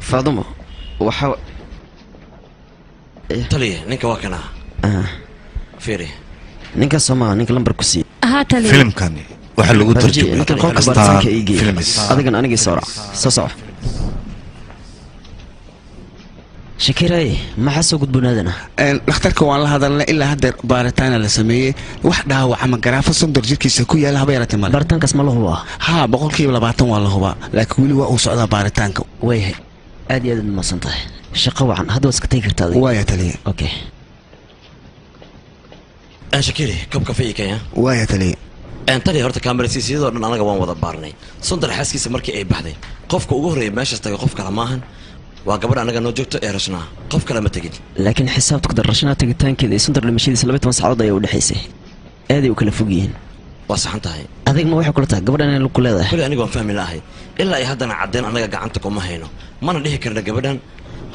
Faadumo waxa taliye ninka waa kana. Fiiri ninka Soomaa ninka lambar ku sii. Haa taliye. Filimkani waxa lagu tarjumay ninka qolka baaritaanka ii geey. Adigan anigii soo raac. Soo soco. Shakiray maxaa soo gudboonaadana? Dhakhtarka waan la hadalnay ilaa hadda baaritaan la sameeyay wax dhaawac ama garaafo Sundar jirkiisa ku yaala haba yaraatee male. Baaritaankaas ma la hubaa? Haa 20% waa la hubaa laakiin weli waa uu socdaa baaritaanka. Waayahay aad iyo aad u mahadsan tahay. Shaqo wacan hadda waad iska tagi kartaa adiga. Waaya taliye. Okay. Shakiri koob kafee ii keen. Waaya taliye. Taliye horta kaamirasiisyadoo dhan anaga waan wada baarnay. Sundar xaaskiisa markii ay baxday qofka ugu horreeya meeshaas tagay qof kale maahan. Waa gabadh anaga noo joogto ee Rashnaa qof kale ma tegin. Laakiin xisaabta ku dar Rashnaa tegitaankeeda iyo Sundar dhimashadiisa 12 saacadood ayaa u dhaxaysay. Aad ay u kala fog yihiin. Waa saxan tahay. Adig ma waxay kula tahay gabadhan inay lug ku leedahay? Kulli anigu waan fahmi lahay ilaa ay haddana caddeen anaga gacanta kuma hayno mana dhihi karna gabadhan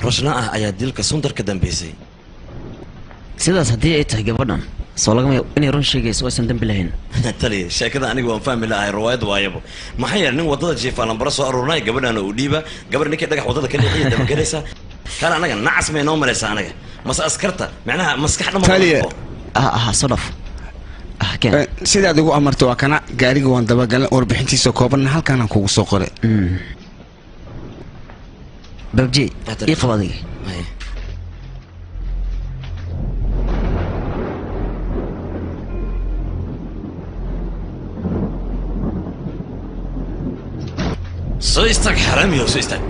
Rashnaa ah ayaa dilka Sundar ka dambeysay. Sidaas haddii ay tahay gabadhan soo lagama yaabo inay run sheegayso oo aysan dambi lahayn. Taliye sheekada anigu waan fahmi lahay riwaayad waayabo. Maxaa yeelay nin wadada jiifa lambaro soo aruurnay gabadhana uu dhiiba gabadh ninkii dhagax wadada ka leexiya dabagelaysa kale anaga nacas may noo malaysaa anaga mase askarta macnaha maskax dhan. Taliye soo dhaf. Sidaad igu amarto waa kana gaariga waan dabagalay warbixintiisa koobanna halkaanaan kugu soo qoray. Babji ii qabo adiga. Soo istaag xaramiyo soo istaag.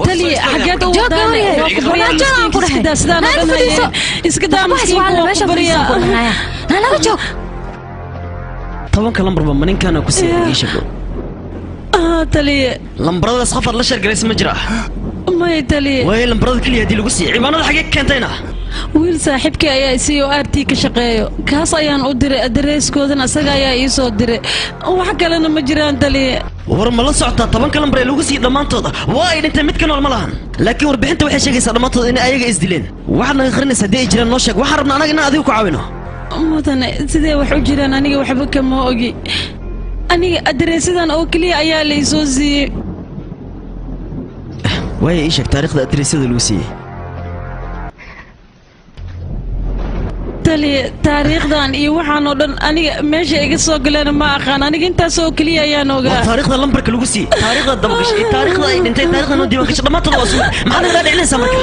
Taliye xageed u wadaanay waa ku baryaa miskiinka iska daa sidaan oo dhan haye iska daa miskiinka waa ku baryaa. Naga joog. 10 lambarba ma ninkaana ku siiyay ii sheego. Taliye lambaradaas qof aad la sheergalaysa ma jira? Maya taliye. Waay lambarada kaliya haddii lagu siiyay ciwaanada xagee ka keentayna? Wiil saaxiibkii ayaa c o r t ka shaqeeyo kaas ayaan u diray adareyskoodana asaga ayaa ii soo diray wax kalena ma jiraan taliye. War ma la socotaa 10 lambar ee lagu siiyay dhammaantooda waa ay dhinteen mid ka nool ma lahan laakiin warbixinta waxay sheegaysaa dhammaantooda inay ayaga isdileen. Waxaad naga qarinaysaa haddii ay jiraan noo sheeg waxaan rabnaa anaga inaan adiga ku caawino. Mudane sidee wax u jiraan aniga waxba kama ogi aniga adareysadan oo keliya ayaa la ii soo siiyey. Waaya ii sheeg taariikhda adareysyada lagu siiyey. Taliye taariikhdan iyo waxaan oo dhan aniga meesha iga soo galeen ma aqaan aniga intaas oo keliya ayaan ogaa. Waa taariikhda lambarka lagu siiyey taariikhda dabagashay iyo taariikhda ay dhintay taariikhda noo diiwaan gashay dhammaantood waa sugan. Maxaad naga dhicinaysaa marka?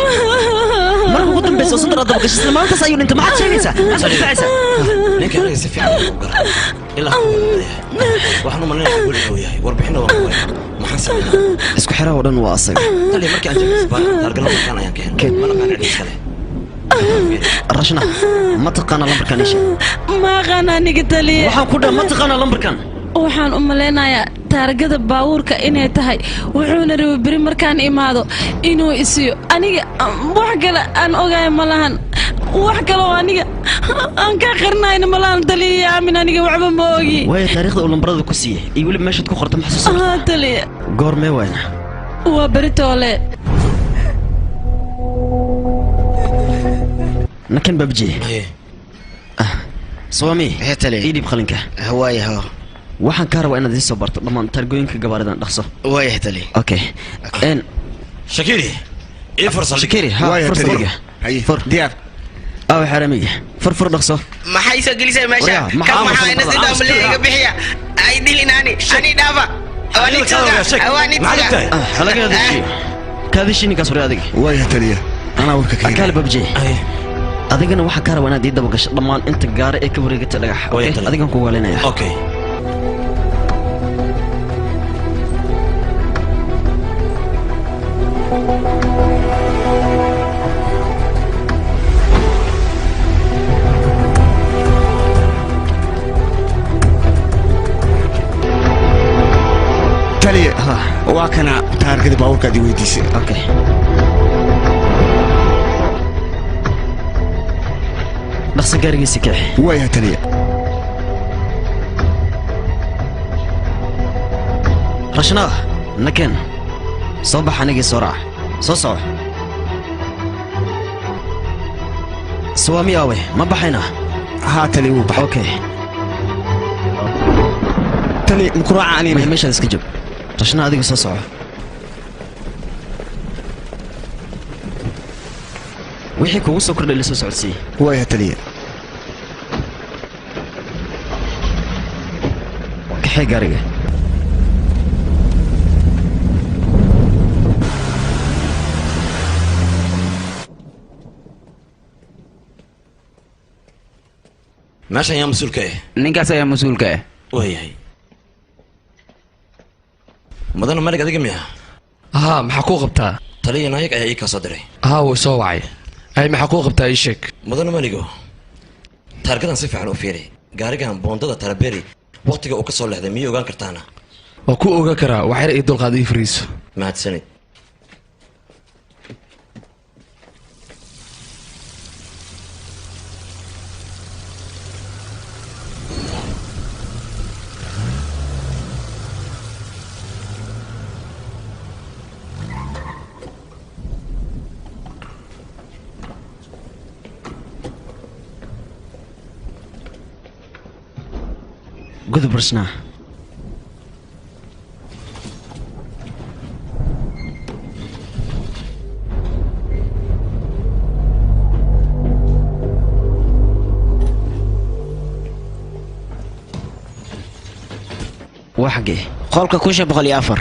Marka ugu dambaysa oo Sundar aad dabagashay isla maalintaas ayuu dhintay maxaad sheegaysaa? Maxaad soo difaacaysaa? Ninka anaga si fiican u garan ilaa waxaan u maleynayaa guriga uu yahay warbixinna waan ku hayaa maxaan sameynaa? Isku xiraha oo dhan waa asaga. Taliye markii aan jabis taargala markaan ayaan ka helnay mana qaan cid iskale. Rashna ma taqaana lambarkan isha? Ma aqaan aniga taliye. Waxaan ku dhahay ma taqaana lambarkan? Waxaan u maleynayaa taargada baabuurka inay tahay wuxuuna rabay beri markaan imaado inuu isiyo aniga wax kale aan ogahay ma lahan wax kale oo aniga aan ka qarinayna ma lahan taliye aamin aniga waxba ma ogi. Waaya taariikhda uu lambarada ku siiyey iyo weliba meeshaad ku qorta ma xasuusan? Taliye goormee waayna? Waa beri toole. Nakan babji. Swami ii dhiib qalinka. Waayaha waxaan kaa rabaa inaad ii soo barto dhammaan taargooyinka gabaaridan dhaqso. Waayahay taliye. Okay. Shakiri ii fur saldhig. Shakiri ha fur saldhiga. Fur diyaar. Aaw xaramiga fur fur dhaqso. Maxay soo gelisay meesha? Kan maxaa ina sida amliga bixiya? Ay dilin ani ani dhaafa. Waa ni tuga waa ni tuga. Halaga hadashi. Kaadishi ninkaas hore adiga. Waayahay taliye anaa warka keenay. Akaal babji. Adigana waxaan kaa rabaa inaad ii daba gasho dhammaan inta gaari ee ka wareegatay dhagax. Adigan ku waalinaya. Okay. baabuurkaad i weydiisay. Okay. Dhaqso gaarigiisa kix. Waayahay taliya. Rashnaa, nakeen. Soo bax anigii soo raac. Soo soco. Suwaami aawe, ma baxayna? Haa taliya, wuu baxay. Okay. Taliya, ma ku raaca anina? Maya, meeshaad iska joog. Rashnaa, adiga soo soco. Wixii kugu soo kordhay la soo socodsiiyey. Waayahay taliya. Kaxee gaariga. Meeshan yaa mas-uulka ah? Ninkaas ayaa mas-uulka ah. Waayahay. Mudane Malig, adiga miya? Haa, maxaa kuu qabtaa? Taliya Naayig ayaa ii kaa soo diray. Haa, wuu soo wacay. Ay, maxaa kuu qabtaa? Ii sheeg. Mudane Maligo, taargadan si fiican u fiiri. Gaarigan boondada Taraberi waqtiga uu ka soo leexday miyay ogaan kartaana? Waa ku ogaan karaa. Wax yar ii dulqaad, ii fariiso. Mahadsanid. Gudub Rashnaa. Waa xaggee? Qolka 1504.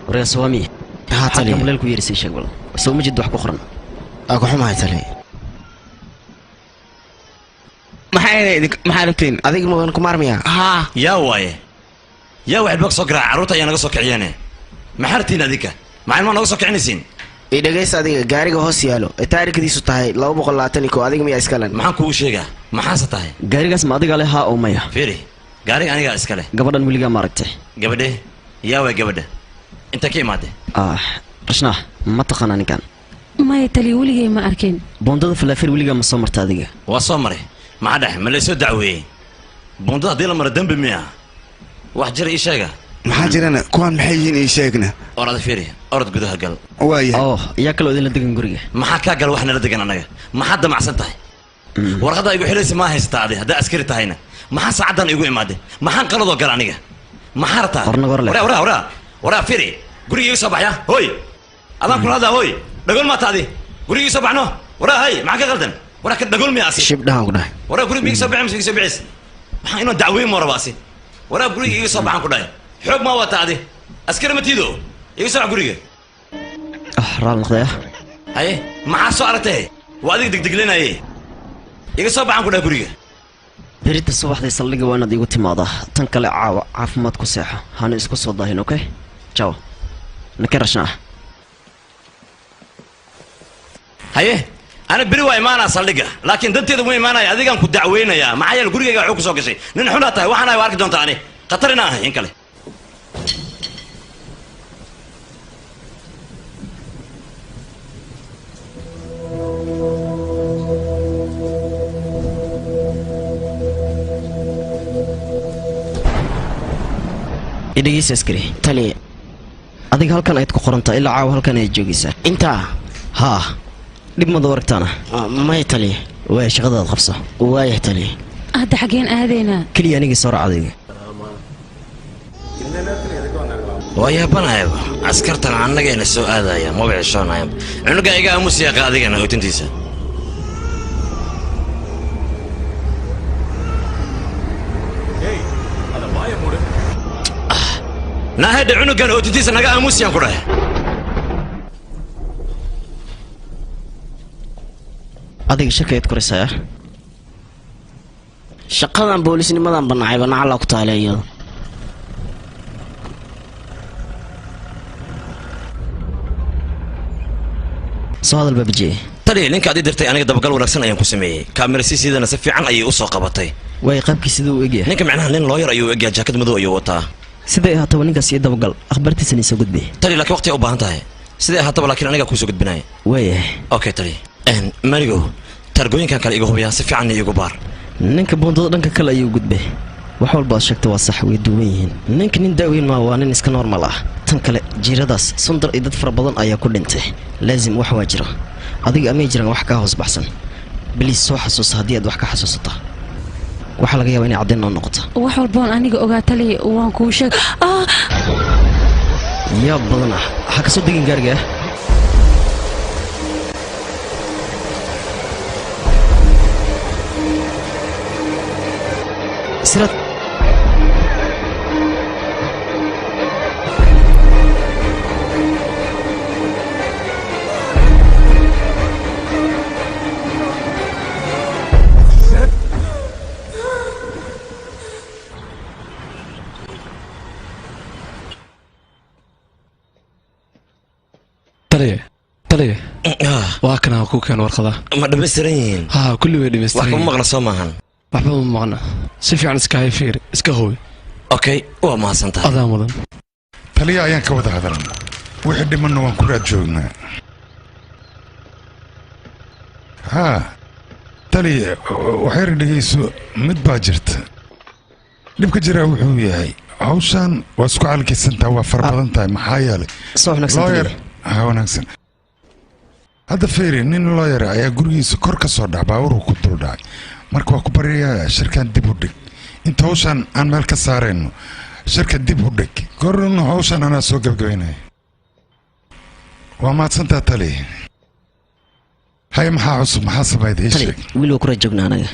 Waryaa Suwaami. Haa taliya. Xagga maleelku yeerisay, sheeg bal. Soo ma jid wax ku qoran? Aa ku xumahay taliya. Maxaa idin, maxaa rabtiin? Adiga mudan Kumaar miyaa? Haa. Yaa waaye, yaa waxay bog soo garaaca? Carruurta ayaa naga soo kiciyeene. Maxaa rabtiin adinka? Maxaa ilmaha naga soo kicinaysiin? I dhegaysta, adiga gaariga hoos yaalo ee taariikhdiisu tahay 221, adiga miyaa iska lan? Maxaan kugu sheegaa? Maxaase tahay? Gaarigaas ma adiga leh, haa oo maya? Fiiri, gaariga anigaa iska leh. Gabadhan weligaa ma aragtay? Gabadhe? Yaa waay gabadha? Inta ka imaadee? Ah, Rashnaa, ma taqaanaa ninkan? Maya taliya, weligay ma arkin. Boondada Falaafel weligaa ma soo marta adiga? Waa soo maray. Maxaa dhex ma laysoo dacweeyey? Buundada haddii la maro dembi miya? Wax jira ii sheega. Maxaa jirana? Kuwaan maxay yihiin? Ii sheegna. Orada, fiiri, orod gudaha gal. Waayahay. Oh, yaa kaloo idinla degan guriga? Maxaa kaa gal wax nala degan annaga? Maxaad damacsan tahay? Warqadda igu xilaysa maa haysataa adi? Haddaa askari tahayna maxaa saacaddan igu imaaday? Maxaan qaladoo gal aniga? Maxaa rabtaa? Warnaga war leh. Waraa, waraa, waraa, waraa, fiiri, guriga iga soo baxya. Hooy, adaan kula hadlaa. Hooy, dhagool maa taadi? Guriga iga soo baxno. Waraa, hay, maxaa ka qaldan? Waraa, ka dhagool miya asi? Shibdhahan ku dhahay. Waraa, guriga iga soo bixi mise iga soo bixis? Maxaa inuu dacweyn moo raba asi? Waraa, guriga iga soo baxan ku dhahay. Xoog maa wataa adi? Askari ma tiido? Iga soo bax guriga. Ah, raal noqday ah. Haye, maxaa soo aragtay? Waa adiga degdeglinaye. Iga soo baxan ku dhahay guriga. Berita subaxdii saldhigga waa inaad iigu timaadaa. Tan kale, caawa caafimaad ku seexo, hana isku soo daahin. Okay, ciao. Nakeen Rashnaa. Haye, ana beri waa imaanaa saldhigga, laakiin danteeda ma imaanaya. Adigaan ku dacweynayaa. Maxaa yeele gurigayga waxuu ku soo gashay. Nin xunaa tahay. Waxaan ahay waa arki doontaa. Ani khatar inaan ahay in kale. Idhegeysa askari. Taliya. Adiga halkan ayaad ku qorantaa, ilaa caawa halkan ayaad joogaysaa. Intaa? Haa, dhib mada waragtaana? Maya taliya. Waaya, shaqadaad qabso. Waaya taliya. Hadda xaggeen aadaynaa? Keliya anigii soo raac adiga. Waa yaabanayaba, askartan annagayna soo aadaya, maba ceshoonaya. Cunuga iga aamus yaaqa adigana ootintiisa. Naahedhe, cunugan ootintiisa naga aamusiyaan ku dhahay. Adiga shaka ayaad koraysaa. Shaqadan boolisnimadan banacayba nacala ku taale iyada. Soo hadal, Babaji. Taliya, ninka aad ii dirtay aniga dabagal wanaagsan ayaan ku sameeyey. Kaamira CCdana si fiican ayay u soo qabatay. Way qaabkii siduu u egyahay? Ninka macnaha nin lawyer ayuu u egyahay, jaakad madow ayuu wataa. Siday ahaataba ninkaas ii dabagal, akhbaartiisana isoo gudbi. Taliya, laakiin waqti u baahan tahay. Siday ahaataba laakiin aniga kuu soo gudbinaya. Waayahay. Okay taliya. Marigo, taargooyinkan kale iga hubiyaa, si fiicanna iigu baar. Ninka buundada dhanka kale ayuu gudbay. Wax walba aad sheegta waa sax, way duwan yihiin. Ninka nin daaweyn maa, waa nin iska normal ah. Tan kale jiiradaas Sundar iyo dad fara badan ayaa ku dhintay. Laazim wax waa jira. Adiga amay jiraan wax kaa hoos baxsan. Baliis soo xasuusa haddii aad wax ka xasuusato. Waxaa laga yaabaa inay caddayn noo noqoto. Wax walboon aniga ogaa taliya waan kuu sheeg. Yaab badan ah, ha ka soo degin gaariga. Siraad. Taliye, taliye, waa kana ku keen warqada. Ma dhammaystiran yihiin? Haa, kulli way wax dhammaystiran. Kuma maqna soo maahan? Waxba ma maqna, si fiican iska hay, fiiri, iska hubi. Okay, waa mahadsantahay. Adaa mudan. Taliya ayaan ka wada hadalna, wixii dhimanna waan ku raad joognaa. Haa taliya, waxyar dhegayso, mid baa jirta. Dhibka jiraa wuxuu yahay hawshan waa isku calkaysantaha, waa fara badan tahay, maxaa yeelay Soo wanaagsan, lawyer taliya. Ha wanaagsan. Hadda fiiri, nin lawyer ayaa gurigiisa kor ka soo dhac, baabuurku ku dul dhacay. Marka waa ku baryayaa, shirkan dib u dhig inta hawshan aan meel ka saarayno. Shirka dib u dhig, gorna hawshan anaa soo gabagabaynaya. Waa mahadsantaa taliya. Hay, maxaa cusub? Maxaa samayda? Ii Taliya, sheeg. Wiil waa ku raad joognaa anaga.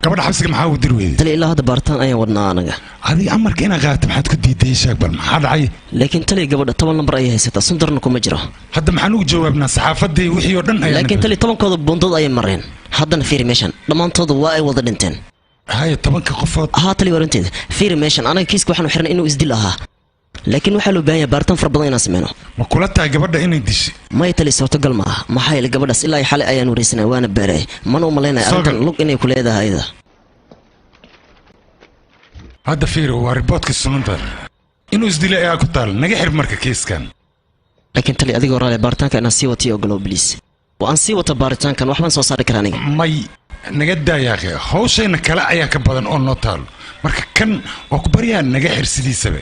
Gabadha xabsiga maxaa u diri weyday? Taliya, ilaa hadda baaritaan ayaan wadnaa anaga. Adiga amarka inaad qaadato maxaad ku diiday? Ii sheeg bal, maxaa dhacay? Laakiin taliya, gabadha 10 lambar ayay haysataa, Sundarna kuma jiro. Hadda maxaan ugu jawaabnaa saxaafadii wixii oo dhan ayaa? Laakiin taliya, 10kooda buundada ayay mareen. Haddana fiiri meeshan, dhammaantooda waa ay wada dhinteen. Haya, 10ka qofood? Haa taliya, waa runteeda. Fiiri meeshan, anaga kiiska waxaanu xirnay inuu isdil ahaa, laakiin waxaa loo baahan yahay baaritaan fara badan inaan sameyno. Ma kula tahay gabadha inay dishay? Maya tali, suurtagal ma aha, maxaa yeelay gabadhaas ilaa iyo xalay ayaan wareysanay, waana beeray, mana u malaynaya Soo arrintan gal. lug inay ku leedahay ayada. Hadda fiiri, waa riboodkii sunanta, inuu isdilay ayaa ku taal. Naga xir marka kiiskan. Laakiin tali, adigoo raali, baaritaanka inaan sii watiyo ogolow bliis. Waa aan sii wata baaritaankan, waxbaan soo saari karaa aniga. May, naga daa yaaqe, hawshayna kale ayaa ka badan oo noo taalo. Marka kan waa ku baryaa, naga xir sidiisaba.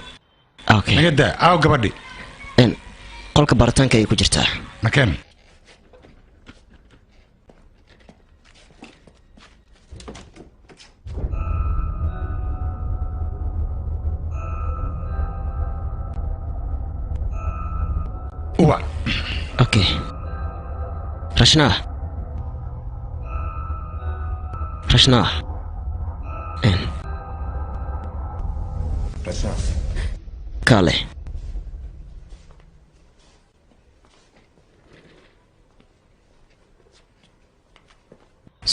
Okay. Naga daa. Aaw gabadhi? Qolka baaritaanka ayay ku jirtaa. Nakeen. Uwac. Okay, Rashnaa, Rashnaa. Kaale.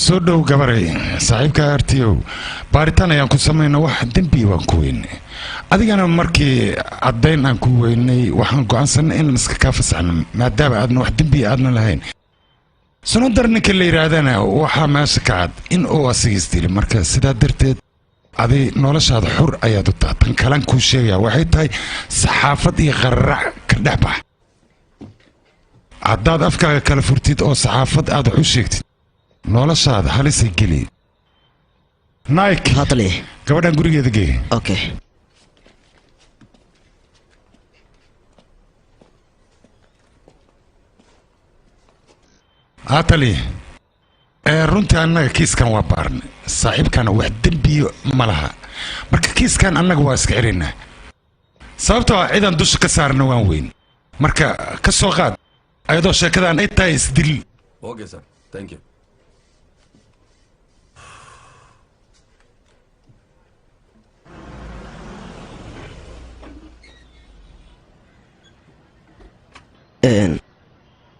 Soo dhow gabaray. Saaxiibka artiyow, baaritaan ayaan ku samayna, wax dembi waan ku weynay. Adigana markii caddayn aan ku weynay, waxaan go'aansanay inaan iska kaa fasaxno, maadaama aadna wax dembi aadna lahayn. Sunadar ninka la yidhaahdana waxaa meesha ka cad in uu asiga isdili. Marka sidaa darteed adi noloshaada xur ayaad u taha. Tan kalan kuu sheegaya waxay tahay, saxaafad iyo qararac ka dhex bax. Haddaad afkaaga kala furtid oo saxaafad aad wax u sheegtid, noloshaada halisay geli. Nike, gabadhan gurigeeda gee. Okay. Hatali, ee runtii annaga kiiskan waa baarnay, saaxiibkana wax dembiyo ma laha. Marka kiiskan annaga waa iska xiraynaa, sababtoo ah cidaan dusha ka saarna waan weyn. Marka ka soo qaad ayadoo sheekadan ay tahay isdil. Okay, sir. Thank you.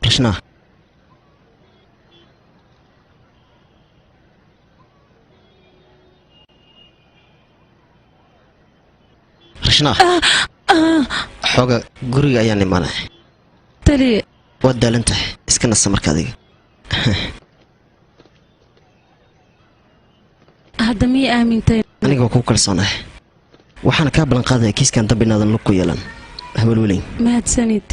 Rashnaa. Rashnaa, xooga guriga ayaan imaanay. Taliye. Waad daalan tahay, iska nasa marka adiga. Hadda miyay aamintay? Aniga waa kuu kalsoonahay. Waxaana kaa ballan qaadaya kiiskan dambe inaadan lug ku yeelan. Hawalwelin. Mahadsanid.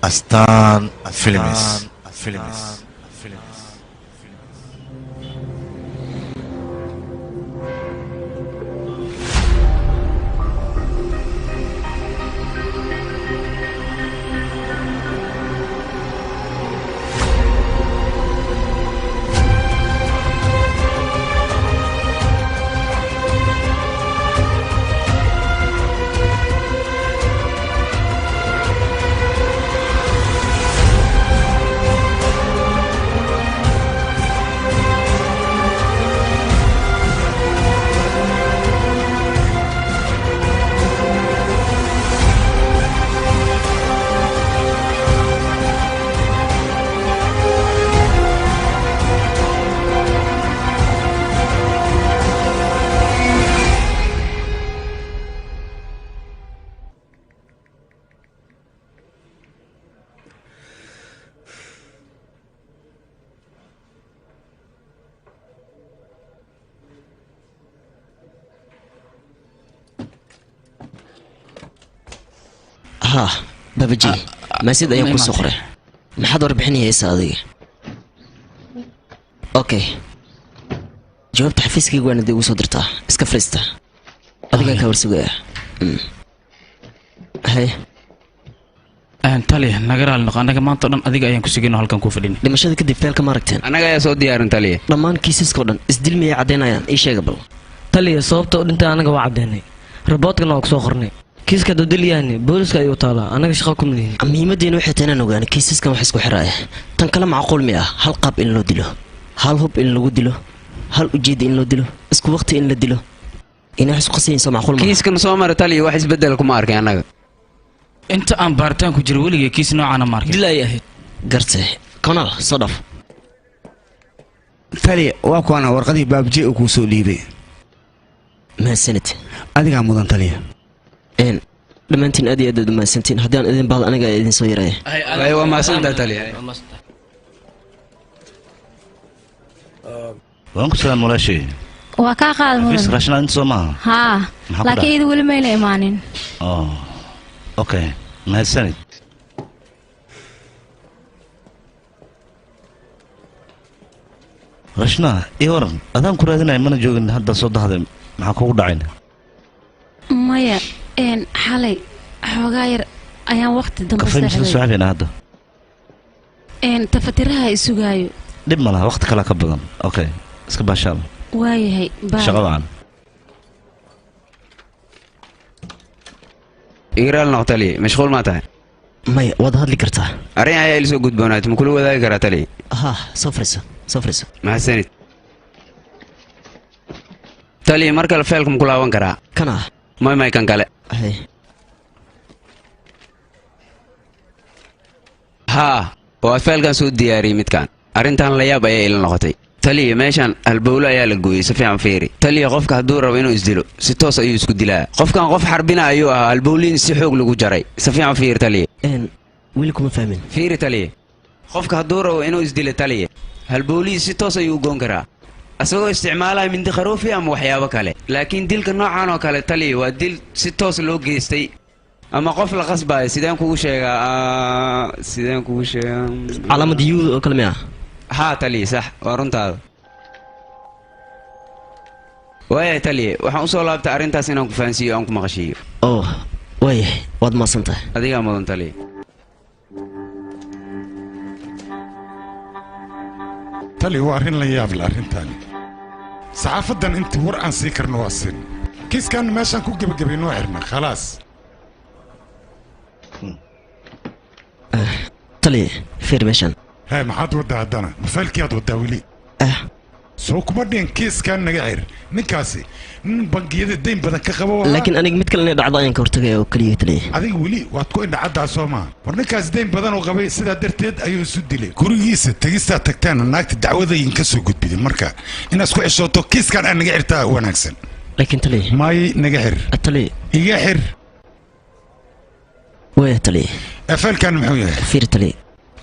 Astaan Films. Films. Haa babaji maasid ayaan ku soo qoray. Maxaad warbixinaysaa adiga? Okay, jawaabta xafiiskayga waana dib ugu soo dirtaa. Iska fariista, adigaan kaa warsugaya. Haye tali, naga raali noqo. Annaga maanta o dhan adiga ayaan ku sugayno halkan kuu fadhin. Dhimashada kadib feelka ma aragteen? Annaga ayaa soo diyaarin taliya. Dhammaan kiisaskao dhan isdil miyay caddaynayaan? Ii sheega bal. Taliya, sababta u dhintay anaga waa caddeynay, raboodkana waa ku soo qornay. Kiiska dodilyaani booliska ayuu taalaa, anaga shaqo kuma lihin. Muhiimaddeena waxay tahay inaan ogaano kiisaskan wax isku xiraaya. Tan kale macquul mi ah hal qaab in loo dilo, hal hub in lagu dilo, hal ujeedda in loo dilo, isku waqti in la dilo. Inay wax isku qasayin soo macquul maaha. Kiiskan soo mara taliya, wax isbeddel kuma arkay annaga. Inta aan baaritaan ku jiro weligay kiis noocaana ma arkin. Dil ay ahayd. Garte konaal soo dhaf. Taliya, waa kuwana warqadii baabje uu kuu soo dhiibay. Mahadsanid. Adigaa mudan taliya. Dhammaantiin aad iyo aad aad u mahadsantiin. Haddii aan idin baahdo aniga ayaa idin soo yaraya. Waa mahadsantahay taliya. Waan ku salaam walaashay. Waa kaa qaad xafiis mudan. Raashinaa inta soo maaha? Haa. Maxaa ku laakiin dhacay? iyadu weli mayna imaanin. Oh, okay, mahadsanid. Rashnaa, ii waran. Adaan ku raadinaya mana joogin, hadda soo dahday, maxaa kugu dhacayn? Maya, xalay xoogaa yar ayaan waqti dambe Kafay misla soo seexday. cabayna hadda? Tafatiraha isugaayo. Dhib ma laha, waqti kale ka badan. Okay, iska baashaal. Waayahay, bye. Shaqo wacan. Igraal noq taliya, mashquul maa tahay? Maya, waad hadli kartaa. Arrin ayaa ila soo gudboonaatay, ma kula wadaagi karaa taliya? Haa, soo fariiso, soo fariiso. Mahadsanid taliya. Mar kale feelka ma ku laaban karaa? Kana? May, may, kan kale. Hay. Haa, waa faylkan soo diyaariyey midkan. Arrintan la yaab ayay ila noqotay. Taliya, meeshan halbowlo ayaa la gooyey, si fiican fiiri. Taliya, qofka hadduu rabo inuu isdilo si toos ayuu isku dilaa. Qofkan qof xarbina ayuu ahaa, halbowliin si xoog lagu jaray. Si fiican fiiri taliya. Weli kuma fahmin. Fiiri taliya, qofka hadduu rabo inuu isdilo taliya, halbowlihii si toos ayuu u goon karaa asagoo isticmaalaya mindi kharuufi ama waxyaabo kale. Laakiin dilka noocan oo kale taliya waa dil si toos loo geystay ama qof la qasbayo. Sideen kugu sheegaa, sideen kugu sheegaa? Calaamad yuud oo kale miya? Haa taliya, sax waa runtaada. Waayahay taliya, waxaan usoo laabtay arrintaas inaan ku fahansiiyo, aan ku maqashiiyo. Oh, waayahay, waad mahadsan tahay. Adigaa mudan taliya. Tali, waa arrin la yaab leh arrintaani. Saxaafadan intii war aan sii karno waa siin. Kiiskan meeshaan ku gebagabayn waa xirna, khalaas. Taliya, fiir meeshaan. Hee, maxaad waddaa haddana? Mafaylkiyaad waddaa weli? Soo kuma dhihin kiiskan naga xir. Ninkaasi nin bangiyada dayn badan ka qabo waa. Laakiin aniga mid kale inay dhacdo ayaan ka hortagaya oo keliya taliya. Adiga weli waad ku indhacaddaa soo maaha? War ninkaasi dayn badan oo qabay, sidaa darteed ayuu isu dilay. Gurigiisa tegistaa tagtaana naagta dacwada idinka soo gudbiday. Marka inaad isku ceshooto kiiskan aad naga xirtaa wanaagsan. Laakiin taliya. May, naga xir. Taliya. Iga xir. Waaya taliya. Faylkan muxuu yahay? Fiir taliya,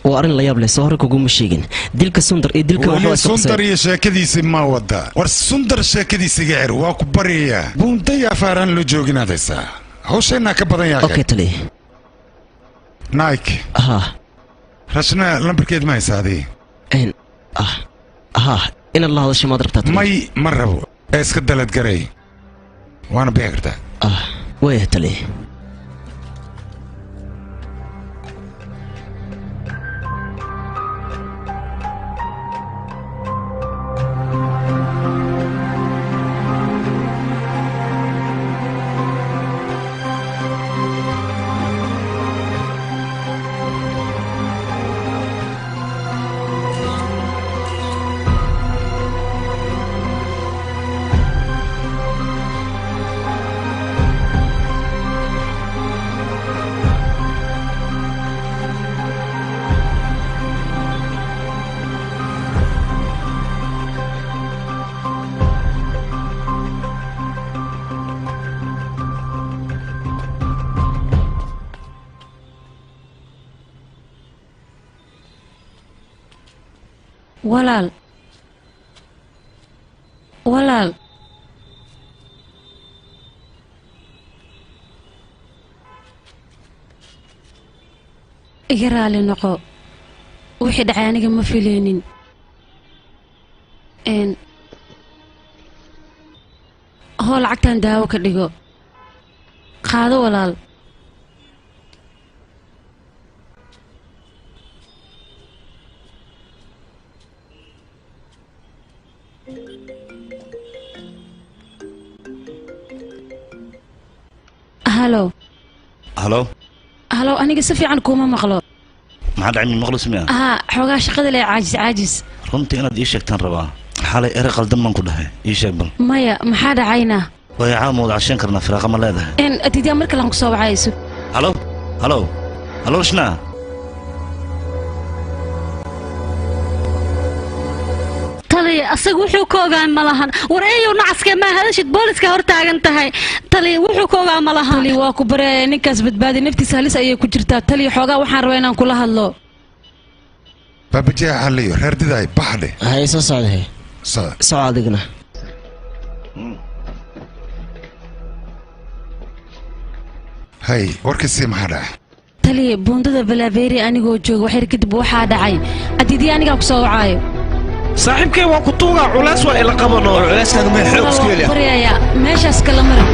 waa arrin la yaab leh, soo hore kuguma sheegin dilka Sundar iyo dilka weli waxaa isku Sundar qasay. Iyo sheekadiisi ma wadaa? War Sundar sheekadiisa iga xir, waa ku baryayaa. Buundaya afaaraan loo jooginaad haysaa, hawsheennaa ka badan yaa. Okay taliya. Nike. Haa. Rashna lambarkeed ma haysaa adii? Haa, inaad la hadasho maad rabtaa taliya? May, ma rabo, ee iska dalad garay, waana bixi kartaa. Waaya taliya. Walaal, walaal, iga raali noqo wixii dhacay, aniga ma fileynin. N hoo, lacagtan daawo ka dhigo, qaado walaal. Halo. Halo. Halo, aniga si fiican kuuma maqlo. Maxaa dhacay? Min maqlo smiya? Haa, xoogaa shaqada le caajis caajis. Runtii inaad ii sheegtaan rabaa. Xalay erey qaldan baan ku dhahay, ii sheeg bal. Maya, maxaa dhacayna? Way caam wada cashayn karnaa, firaaqa ma leedahay? N adiidaa mar kale aan kusoo wacayso. Halo, halo, halo, Rashna. Taliya, asaga wuxuu ka ogaan ma lahan. War eeyow, nacaskee, maa hadashid? Booliska hor taagan tahay. Taliya, wuxuu ka ogaan ma lahan. Taliya, waa ku bareeya, ninkaas badbaadi, naftiisa halis ayay ku jirtaa. Taliya, xoogaa waxaan rabaa inaan kula hadlo. Baabajee xaliyo reer didaay baxdhe. Hay, soo socday. Soco adigna. Hay, warkiisii maxaa dhaca? Taliya, buundada Valaveria anigoo jooga waxyar kadib waxaa dhacay. Adiidii anigaa ku soo wacaayo. Saaxiibkay, waa ku tuugaa, culays waa ila qabano. Culeyskaaga meel xoog isku Waa ku baryayaa, meeshaas kala mara.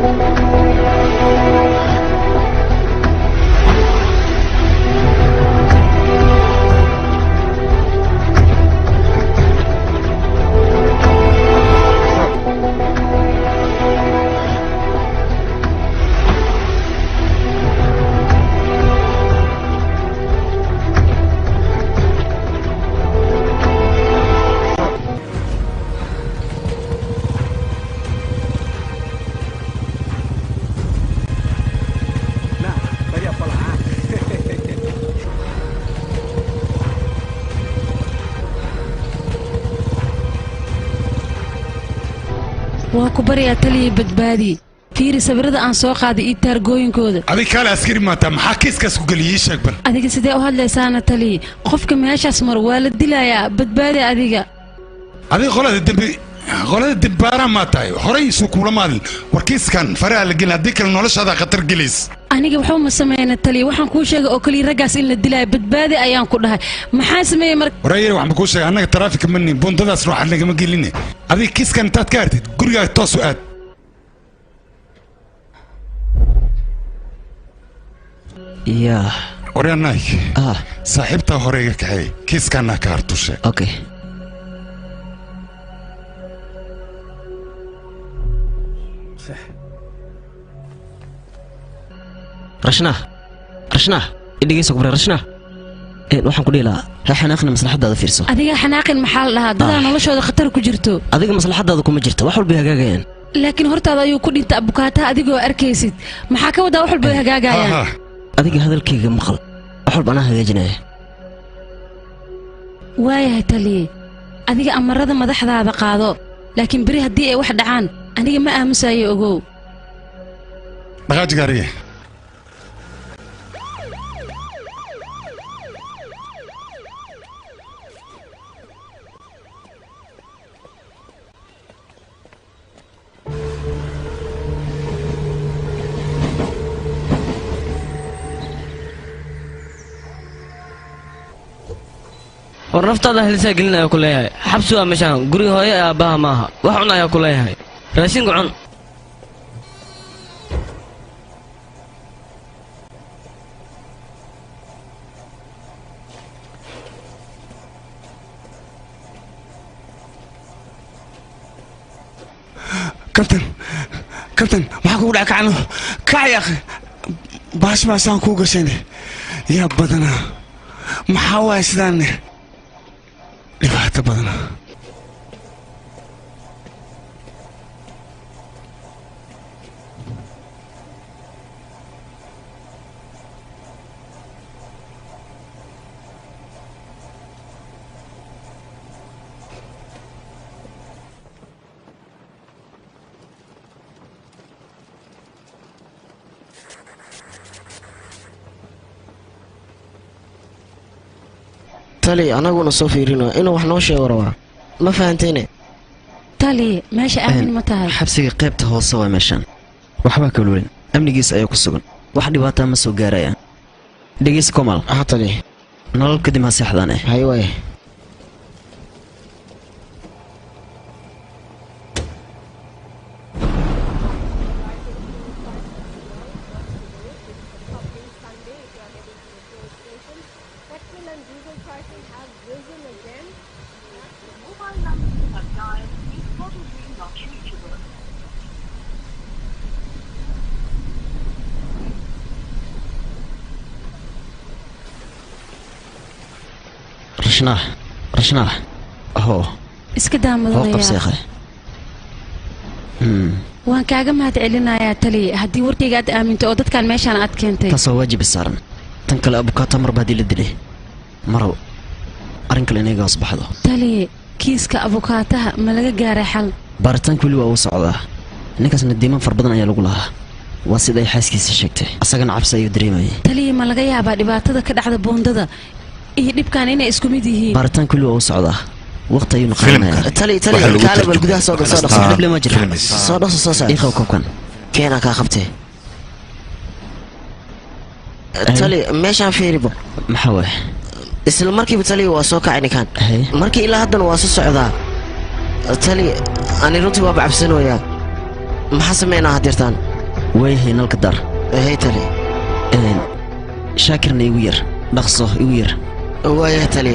Thank Waa ku baryaa taliya, badbaadi. Fiiri sawirada aan soo qaaday iyo taargooyinkooda. Adiga kaale askari maataa, maxaa kiiskaas ku geliyay? Ii sheeg bal. Adiga sidee u hadlaysaana taliya? Qofka meeshaas maro waa la dilayaa. Badbaadi adiga. Adiga qolada dembi, qolada dembaaraan maa tahay? Horay isuu kuula maadin. War kiiskan faraha la gelin, haddii kale noloshaada khatar gelays. Aniga waxba ma sameyna taliya. Waxaan kuu sheegay oo kaliya raggaas in la dilaayo. Badbaadi ayaan ku dhahay. Maxaa sameeyey marka? Warayere, waxaan kuu sheegay, annaga taraafika ma nihin, buundadaasna waxaa nagama geline. Adiga kiiskan intaad ka hartid gurigaaga toos u aad. Yaa. Waryaanaay, saaxiibtaa hore iga kaxeey, kiiskaanaa ka hartushe. Okay. Rashnaa, Rashnaa, idhigeysa kubre. Rashnaa, waxaan ku dhihi lahaa, ha xanaaqina, maslaxadaada fiirso. Adiga xanaaqin maxaa la dhahaa? Dadaa noloshooda khatar ku jirto. Adiga maslaxadaada kuma jirta, wax walbay hagaagayaan. Laakiin hortaada ayuu ku dhintay abukaataha adigoo arkaysid. Maxaa ka wadaa wax walba way hagaagayaan? Adiga hadalkayga maqal, wax walba anaa hagaajinaya. Waayahay taliye, adiga amarada madaxdaada qaado, laakiin beri haddii ay wax dhacaan aniga ma aamusayo, ogow. Dhaqaaji gaariga. War naftaada helisaa gelinaya ku leeyahay. Xabsi waa meeshaan, guriga hooyo ee aabbaha maaha. Wax cun ayaa ku leeyahay, raashinka cun. Kabtan, kabtan, maxaa kugu dhacay? Kacno, kac ya akhi. Baash baasaan kuu gashayne, yaa badanaa. Maxaa waaya sidaanne? Dhibaato badanaa. Tali, anaguna soo fiirino inuu wax noo sheego rabaa, ma fahantayne? Taliye, meesha aamin ma tahay? Xabsiga qaybta hoose waa meeshaan, waxbaa kalulin, amnigiis ayaa ku sugan, wax dhibaataa ma soo gaarayaan. Dhegeysa komal. Tali, nolol kadib ha seexdaan. Hay waay. Rashnaa, Rashnaa, hoo. Iska daa. Hoo. Mudanaya. Qabseekhe. Waan kaaga mahad celinayaa taliye, haddii warkayga aad aaminto oo dadkan meeshaan aad keentay. Taasoo waajib saaran. Tan kale, abukaata marba haddii la dilay, marow arrin kale inaga hoos baxdo. Taliye, kiiska abukaataha ma laga gaaray xal? Baaritaanka weli waa uu socdaa. Ninkaasna diiman far badan ayaa lagu lahaa, waa sida ay xaaskiisa sheegtay. Asagana cabsi ayuu dareemayay. Taliye, ma laga yaabaa dhibaatada ka dhacda buundada iyo dhibkan inay isku mid yihiin? Baaritaanka weli waa uu socdaa, waqti ayuuna qaadanayaa. Tali, tali, kaale bal gudaha soo gal, soo dhaqso. Dhib lama jiro. Soo dhaqso, soo saar. Ii qabo koobkan. Keenaa kaa qabtee. Tali, meeshaan fiiribo. Maxaa waay? Isla markiiba tali waa soo kacay ninkan markii, ilaa haddana waa soo socdaa. Tali, ani runtii waaba cabsanoyaa. Maxaa sameynaa hadirtaan? Waayahay, nalka dar. Hey tali. Shaakirna igu yar, dhaqso igu yar. Waayahay tali.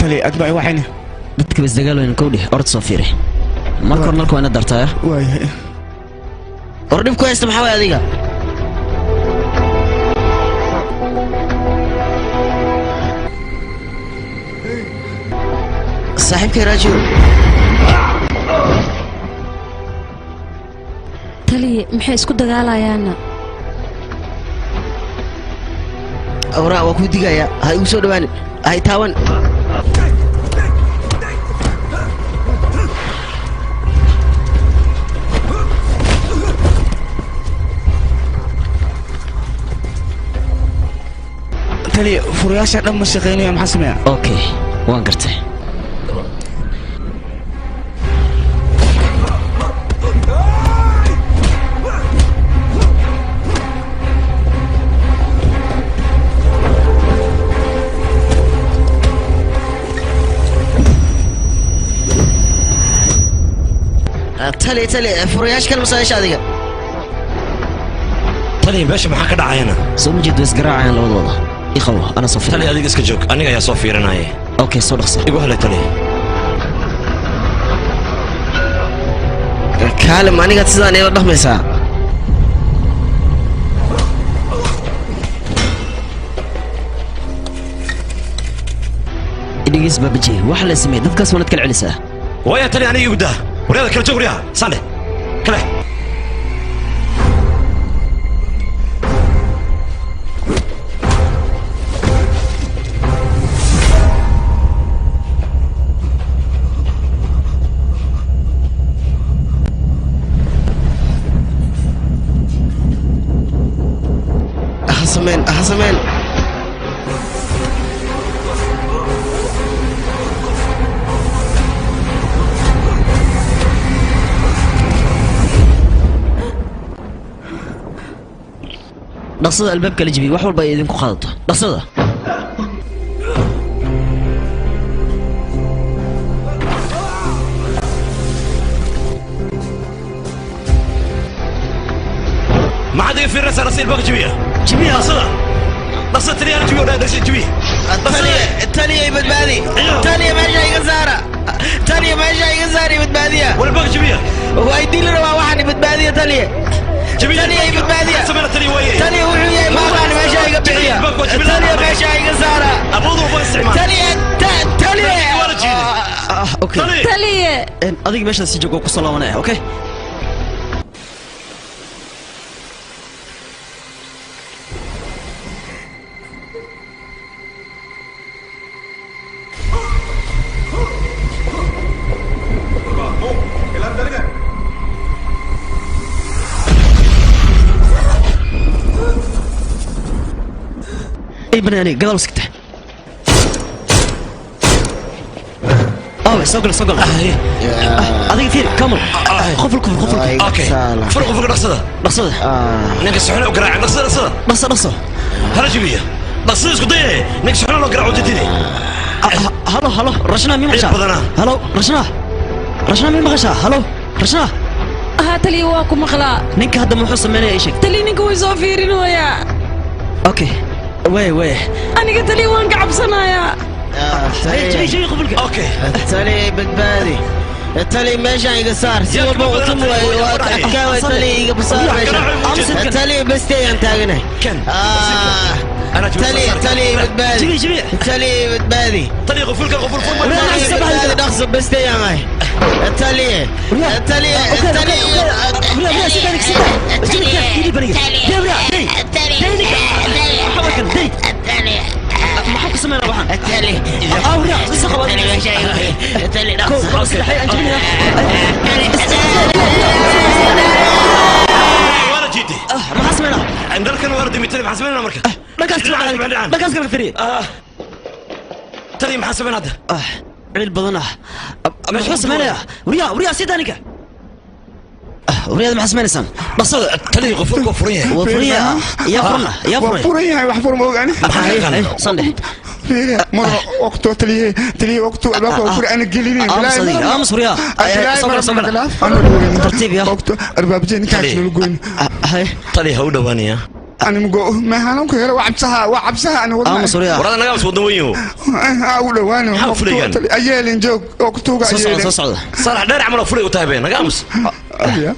Tali adba ay waxayna dadka bas dagaal weyn kowdhi orod soo fiiri marka hore nalka waa inaad dartaa. Waayahay. War dhib ku haysta maxaa waay adiga? Saaxiibkay Raajiw. Taliye, maxay isku dagaalayaanna? Awraa waa kuu digayaa, ha igu soo dhawaanin, ha i taaban. Tali, furayaasha dhan ma shaqeynaya, maxaa sameeya? Okay, waan gartay. Tali, tali, furayaasha kale ma soo hesha adiga? Tali, meesha maxaa ka dhacayana? Soo ma jeed, way isgaraacayaan labadooda. Ii qabo, ana soo Tali, fiirinaya. Adiga iska joog, aniga ayaa soo fiirinaya. Okay, soo dhaqso. Igu helay, tali. Kaale, ma anigaad sidaan ila dhaqmaysaa? Idhigeys baabaji, waxa la sameeyey dadkaas waanaad kala celisaa. Waya tali, aniga igu daa. Waryada kala joog, waryaha sande kale. Ha sameen, ha sameen. Dhaqsada, albaabka la jebiyey, wax walba ay idinku qaadato, dhaqsada. Maxaad iga fiirinaysaa? Rasiil baa jabiya, jabiya, dhaqsada, dhaqsada tali, ana jabiyo, dhaqsada jabiya. Taliya, i badbaadi. Taliya, meesha iga saara. Taliya, meesha iga saara, i badbaadiya. Walbaa jabiya. Waa dili rabaa waxaan, i badbaadiya taliya. Taliya, i badbaadiya. Taliya, wuxuu yahay maaqaan, meesha iga bixiya. Taliya, meesha iga saara. Taliya, taliya. Okay. Taliye. Adiga meeshaas si joog, waa kusoo laabanaya. Okay. Ay banaani gadaal sigta. Awe, soo gal, soo gal. Adiga fiir, kamal, qofulka fur, qofulka. Okay, fur qofulka, dhaqsada. Dhaqsada. Ninka saxuna u garaaca, dhaqsada, dhaqsada. Dhaqso, dhaqso. Hala jabiya, dhaqsada, isku dayay ninka saxuna loo garaaco jadidi. Halo, halo, Rashna, mii maqashaa? Halo Rashna, Rashna, mii maqashaa? Halo Rashna. Haa taliya, waa ku maqlaa. Ninka hadda muxuu sameynaya, ii sheeg. Taliya, ninka way soo fiirinayaa. Okay, way way. Aniga taliya waan ka cabsanayaa. Tali, badbaadi. Tali, meeshaan iga saar, si walba utum waay waa adkaa waay. Tali, iga saar meeshaan. Tali, besteyaan taaganahay. Tali, tali, badbaadi. Tali, badbaadi. Tali, qofulka, qoful fur. Tali, badbaadi, dhaqso, besteyaan ahay. Tali, tali, tali. Maxaa ku sameynaa waxaan? Waana jiitay. Maxaa sameynaa? Dalkan waa dimitay, maxaa sameynaa marka? Dhankaas kale, dhankaas kale fiiriye. Tali, maxaa sameynaa hadda? Ciil badan ah. Muxuu sameynayaa? Waryaa, waryaa, sida ninka. Waryaada, maxaa sameynaysaan? Dhaqsada. Tali, qofulka waa furan yahay. Waa furan yahay. Yaa furna, yaa waa furan. Furan yahay, wax fur ma ogaani. Sandhe. Mar waqto taliye, taliye, waqto albaabka waa fur, ana gelinin. Aamus adiga, aamus waryaa. Soo gala, soo gala. Tartiib ya waqto albaabjee ninkaas nala goyn. Tali, ha u dhawaanaya. Animgo meehanan ku helo waa cabsaha, waa cabsaha ani wadna. Aamus, waryaa. Warada naga aamus wadan weyn u dhawaani. Maxaa fulayaan? Ayeelin joog oo ku tuuga. Soo socda, ayeelin. soo socda. Saalax dheer camal oo fulay u tahay be naga aamus. Abiya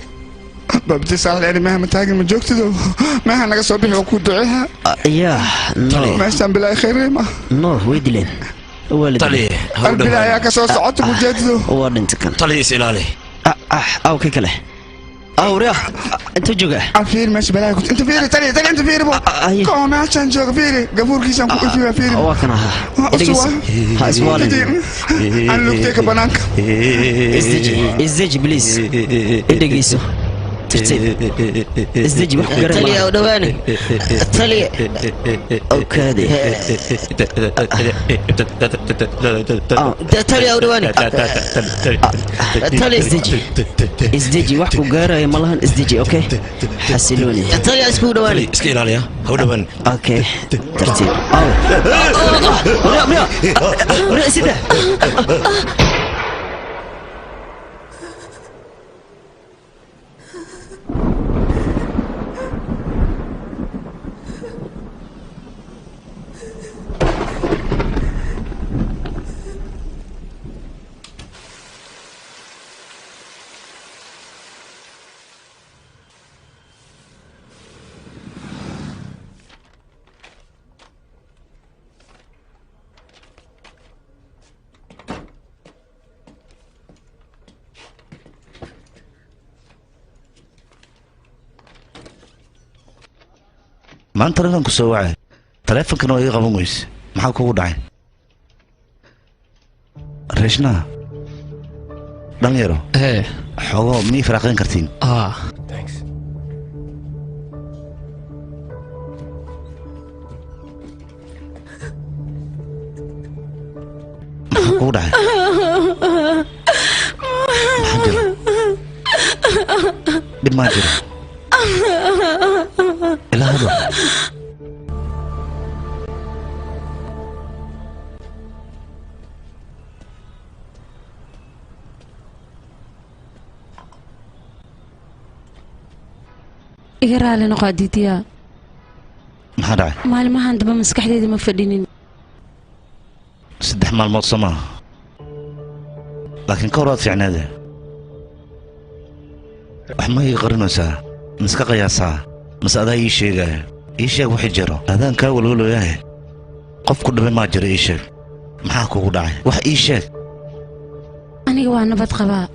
babti saalax dheer meeha ma taagin, ma joogtido meeha naga soo bixi oo ku duceeha. Yaa no. Meeshaan bilaa khayr ma. No, way dileen, waa la Tali, dilay. ha u Bilaa ayaa ka soo socota ku jeedido. Waa dhintay kan. Tali, is ilaali. Aw kii kale, aw riya inta jooga. Fiiri meesha balaa ku inta, fiiri tali, tali inta fiiri bo koo meeshaan jooga, fiiri gafuurkiisaan ku ifiya, fiiri. Waa kan ahaa. Dhegeyso. Ha iswaalin. Aan lugtay ka banaanka. Isdeji, isdeji please, dhegeyso, tartiib isdeji, wax ku garan. Taliya, u dhawaani. Taliya. Okaade. Taliya, u dhawaani. Tali, isdeji, isdeji, wax ku gaaraya ma lahan, isdeji, okay, xasilooni. Taliya, isku dhawaani. Iska ilaaliya, ha u dhawaan. Okay, tartiib. Aw, warya, warya, warya, sida. Maanta radan ku soo wacay, taleefonkana waa iga qaban weyse. Maxaa kugu dhacay, reeshnaha dhalinyaro? Xogoo mii faraaqayn kartiin? Maxaa kugu dhacay? Maxaa jiro? Dhib maa jiro? Ilaa hadal. Iga raali noqo, Adidiya. Maxaa dhacay? Maalmahan damba maskaxdeyda ma fadhinin. 3 maalmood soo maaha, laakiin ka hor waad fiicneede. Wax ma ii qarinaysaa? Miska qiyaasaa mase adaa ii sheegaya? Ii sheeg wixii jiro, adaan kaa walwaloyahay. Qof ku dhibay maa jiro? Ii sheeg, maxaa kugu dhacay? Wax ii sheeg. Aniga waa nabad qabaa,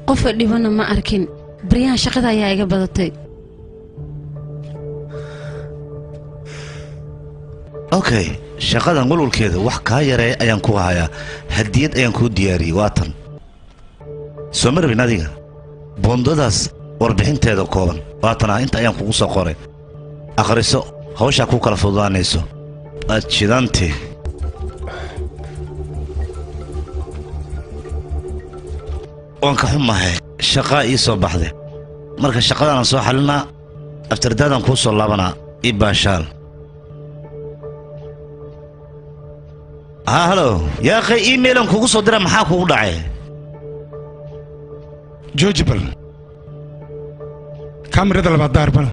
qofa dhibana ma arkin. Baryahan shaqada ayaa iga badatay. Okay, shaqadan walwalkeeda wax kaa yareeya ayaan ku hayaa. Hadiyad ayaan kuu diyaariyey, waa tan. Soo ma rabin adiga boondadaas warbixinteeda kooban? Waa tanaa, inta ayaan kugu soo qoray, akhriso, hawshaa kuu kala fududaanayso. Waad shidantee. Waan ka xumahay, shaqaa ii soo baxday. Marka shaqadaanaan soo xalinaa, aftardaadaan kuu soo laabanaa. Ii baashaal. Haa, halo yaakhay, emailan kugu soo dira. Maxaa kugu dhacay? Jooji bal kaamirada labaad, daar bal.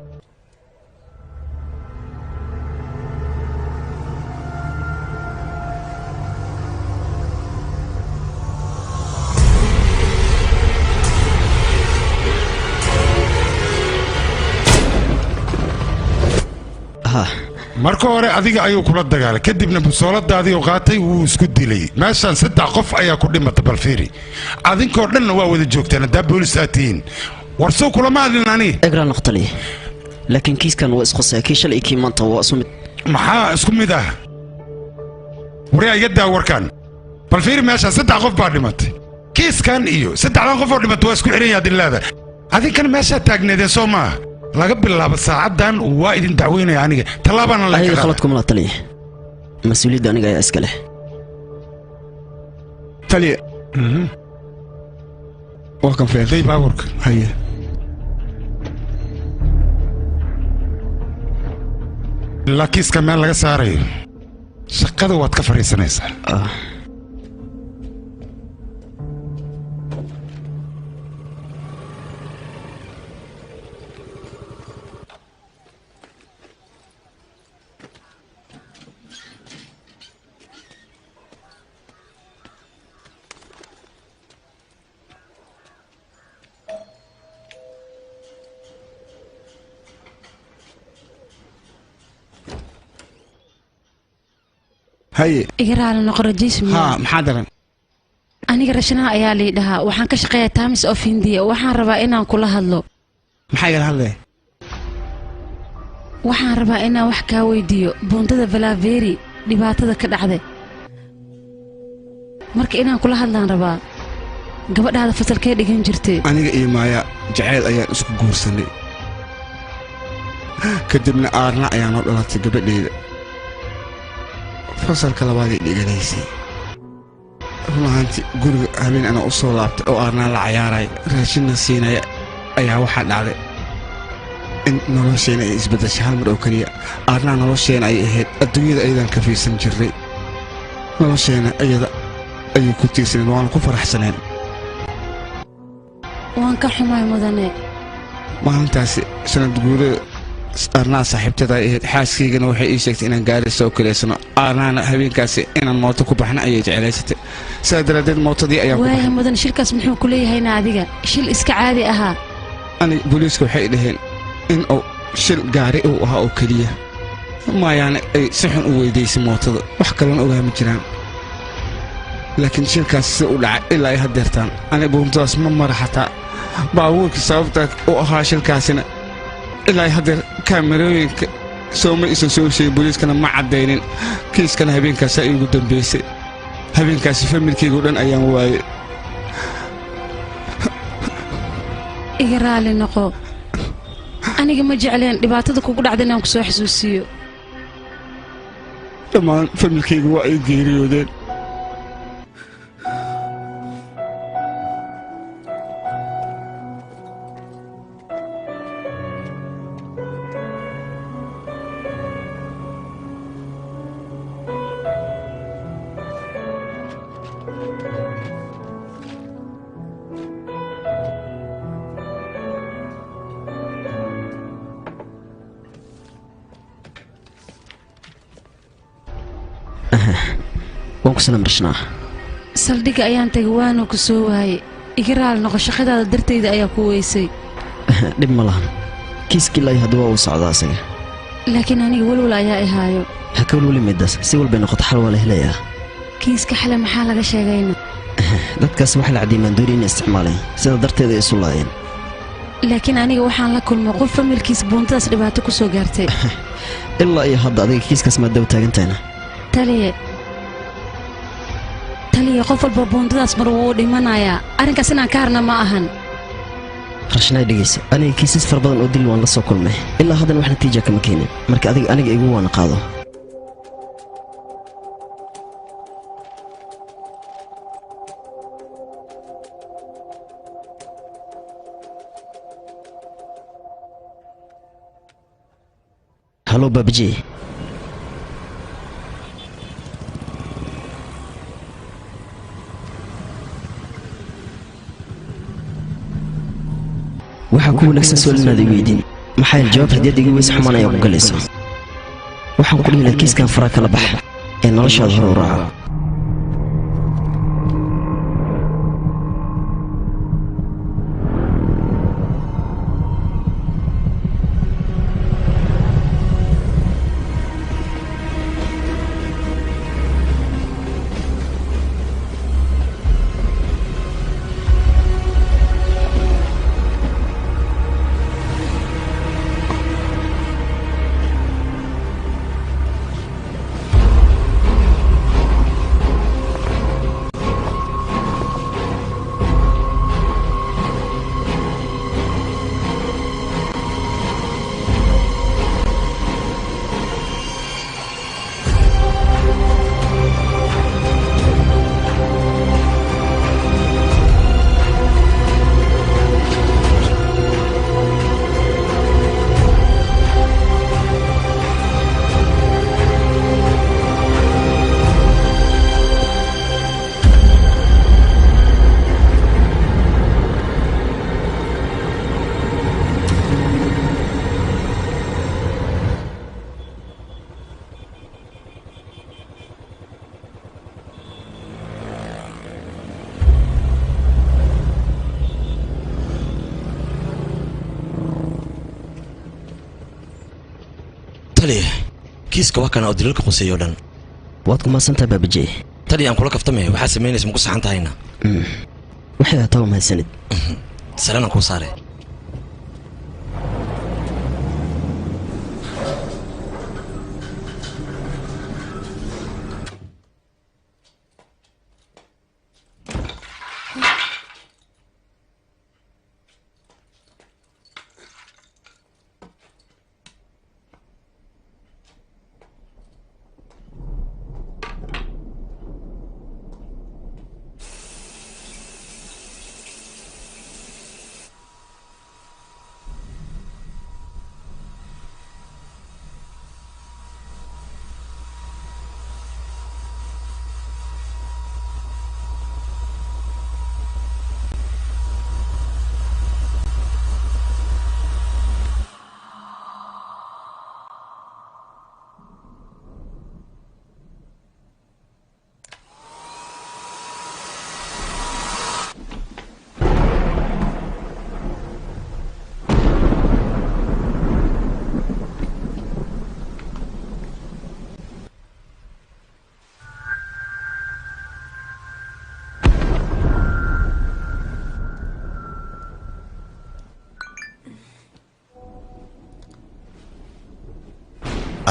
Marka hore adiga ayuu kula dagaalay, kadibna busooladaadii uu qaatay, wuu isku dilay. Meeshaan 3 qof ayaa ku dhimata. Bal fiiri, adinkoo dhanna waa wada joogtaan haddaa boolis aad tihiin. War sow kulama hadlin ani? Egraal noqtali, laakiin kiiskan waa isqosaya. Kii shalay iyo kii maanta waa isu mid. Maxaa isku mid ah? Waryaa, iga daa warkaan. Bal fiiri, meeshaan 3 qof baa dhimatay. Kiiskan iyo saddexdan qof oo dhimatay waa isku xiran yahay adilaada. Adinkan meeshaa taagneedeen soo maaha? Laga bilaabo saacaddan waa idin dacweynaya aniga, tallaabana la Ayaga khalad kuma la, taliya. Mas-uuliyadda aniga ayaa iska leh. Taliya, waa kan feeday baabuurka. Haye. Ilaa kiiska meel laga saarayo shaqada waad ka fadhiisanaysaa. Haye. Iga raali noqo Rajesh miyaa? Haa, maxaa daran? Aniga Rashnaha ayaa lii dhahaa. Waxaan ka shaqeeyaa Times of India. Waxaan rabaa inaan kula hadlo. Maxaa igala hadlaya? Waxaan rabaa inaan wax kaa weydiiyo buundada Valaveri dhibaatada ka dhacday. Marka inaan kula hadlaan rabaa. Gabadhaada fasalkee dhigan jirtay? Aniga iyo Maaya jacayl ayaan isku guursanay. Kadibna Aarna ayaa noo dhalatay gabadheyda. Fasalka labaad ay dhiganaysay. Run ahaantii guriga habeen anaa u soo laabtay oo Aarnaa la cayaaraya raashinna siinaya ayaa waxaa dhacday in nolosheena ay isbeddeshay hal mar oo keliya. Aarnaa nolosheena ay ahayd adduunyada ayadaan ka fiirsan jirnay. Nolosheena ayada ayay ku tiirsaneen waana ku faraxsaneen. Waan ka xumaay mudane. Maalintaasi sanad guurada Aarnaa saaxiibtada ay ahayd xaaskaygana waxay ii sheegtay inaan gaari soo kaleysano. Aarnaana habeenkaasi inaan mooto ku baxna ayay jecelaysatay. Sidaa daraaddeed mootadii ayaan ku Waaya baxnay. mudane, shilkaas muxuu ku leeyahayna adiga? Shil iska caadi ahaa. Aniga booliiska waxay dhaheen in uu shil gaari uu ahaa oo keliya. Maayaana ay si xun u weydiisay mootada wax kalena ogaa ma jiraan. Laakiin shilkaas si u dhacay ilaa ay haddeertaan aniga buuntadaas ma mara xataa. Baabuurka sababta u ahaa shilkaasina ilaa ay haddeer kaamirooyinka sooma isan soo sheegin, booliiskana ma caddaynin. Kiiskana habeenkaasaa iigu dambeysay. Habeenkaasi familkayga oo dhan ayaan waayey. Iga raali noqo. Aniga ma jecleen dhibaatada kugu dhacday inaan ku soo xasuusiyo. Dhammaan familkayga waa ay geeriyoodeen. Waan ku salaam Rashnaa. Saldhigga ayaan tagay waana ku soo waayey. Iga raali noqo, shaqadaada darteyda ayaa ku weysay. Dhib ma lahan. Kiiskii ilaa iyo hadda waa uu socdaa asaga. Laakiin aniga walwal ayaa i haayo. Ha ka welweli midaas, si walbay noqoto xal waa la helayaa. Kiiska xale maxaa laga sheegayna? Dadkaas wax la cadiyay maandoori inay isticmaaleen, sida darteeda ay isu laayeen. Laakiin aniga waxaan la kulmay qof familkiis buuntadaas dhibaato ku soo gaartay. Ilaa iyo hadda adiga kiiskaas maad daba taagantahayna. Taliye, taliye, qof walba buuntadaas mar wuu dhimanayaa. Arrinkaas inaan ka harna ma ahan. Rashnaa dhegeyso, aniga kiisas fara badan oo dil waan la soo kulmay. Ilaa haddana wax natiija kama keenin. Marka adiga aniga igu waana qaado. Halo Babaji. Waxaa ku wanaagsan su'aal inaad i weydiin. Maxaa yeelay jawaab haddii aad iga weyso xumaan ayaa ku galayso. Waxaan ku dhihi lahaa kiiskan faraha kala bax ee noloshaada hore u raaco. Taliya, kiiska waa kana oo daliilka quseeyo dhan. Waad ku mahadsantahay baabajey. Tali aan kula kaftamay, waxaa samaynaysa ma ku saxan tahayna? Waxay ahaataba mahadsanid. Salaan aan kuu saaray.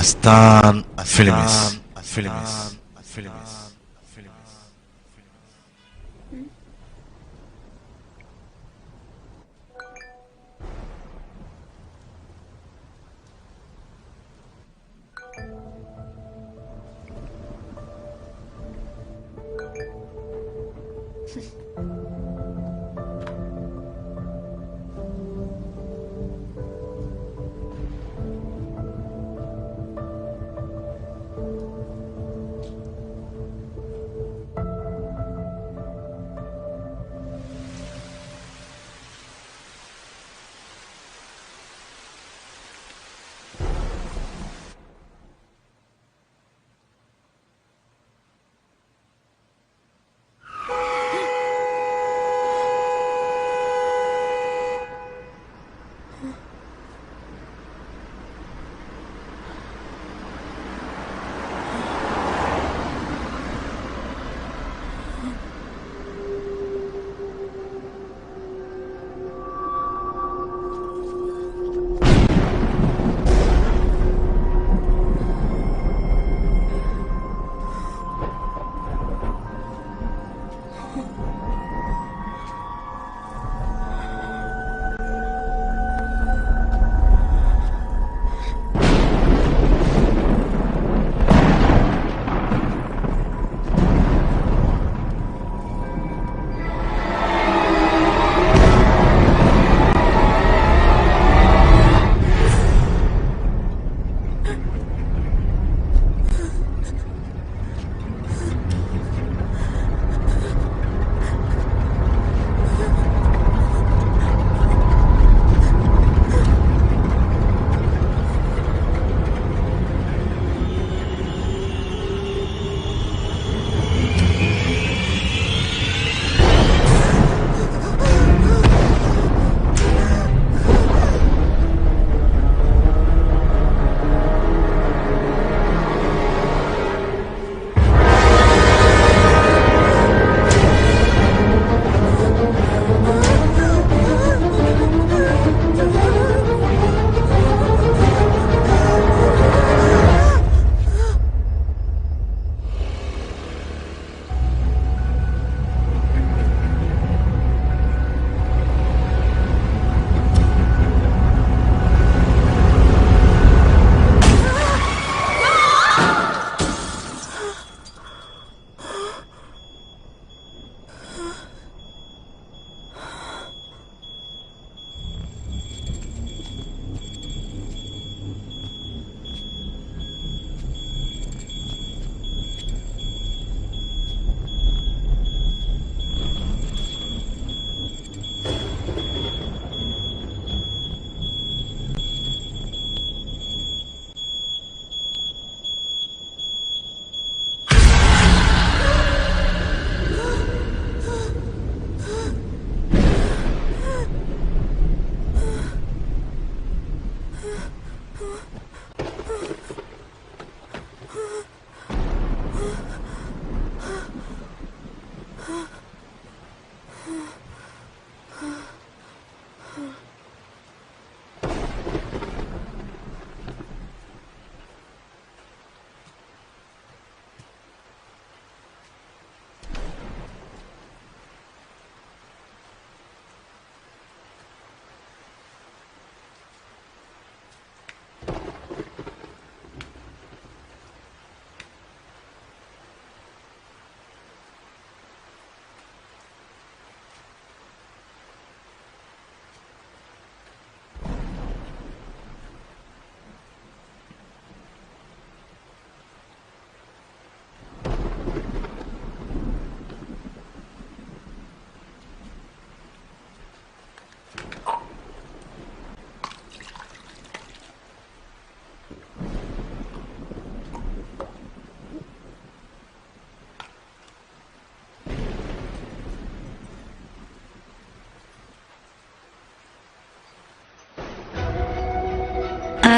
Astaan Films. Films. Films.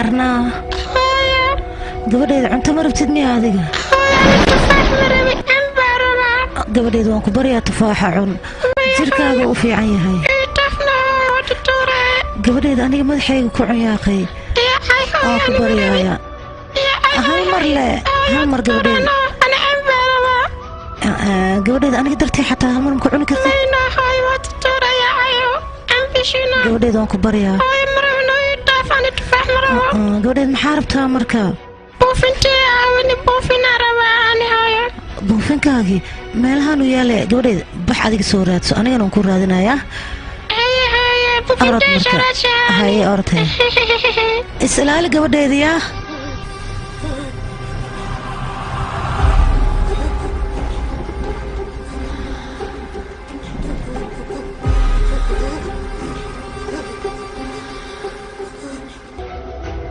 Arnaa, gabadheeda cunto ma rabtid miya adiga? Gabadheeda waan ku baryaa, tufaaxa cun, jirkaaga u fiican yahay. Gabadheeda aniga madaxayga ku cun yaaqay, waan ku baryaaya hal mar le, hal mar gabadheeda. Gabadheeda aniga dartay xataa hal mar ma ku cuni kartid? Gabadheeda waan ku baryaa. Gabadheed maxaa rabtaa marka? Buufinkaagii meelahaanu yaale. Gabadheed bax, adiga soo raadso, anigana waan ku raadinayaa. Orod marka, haye, orod, is ilaali gabadheeda yaa.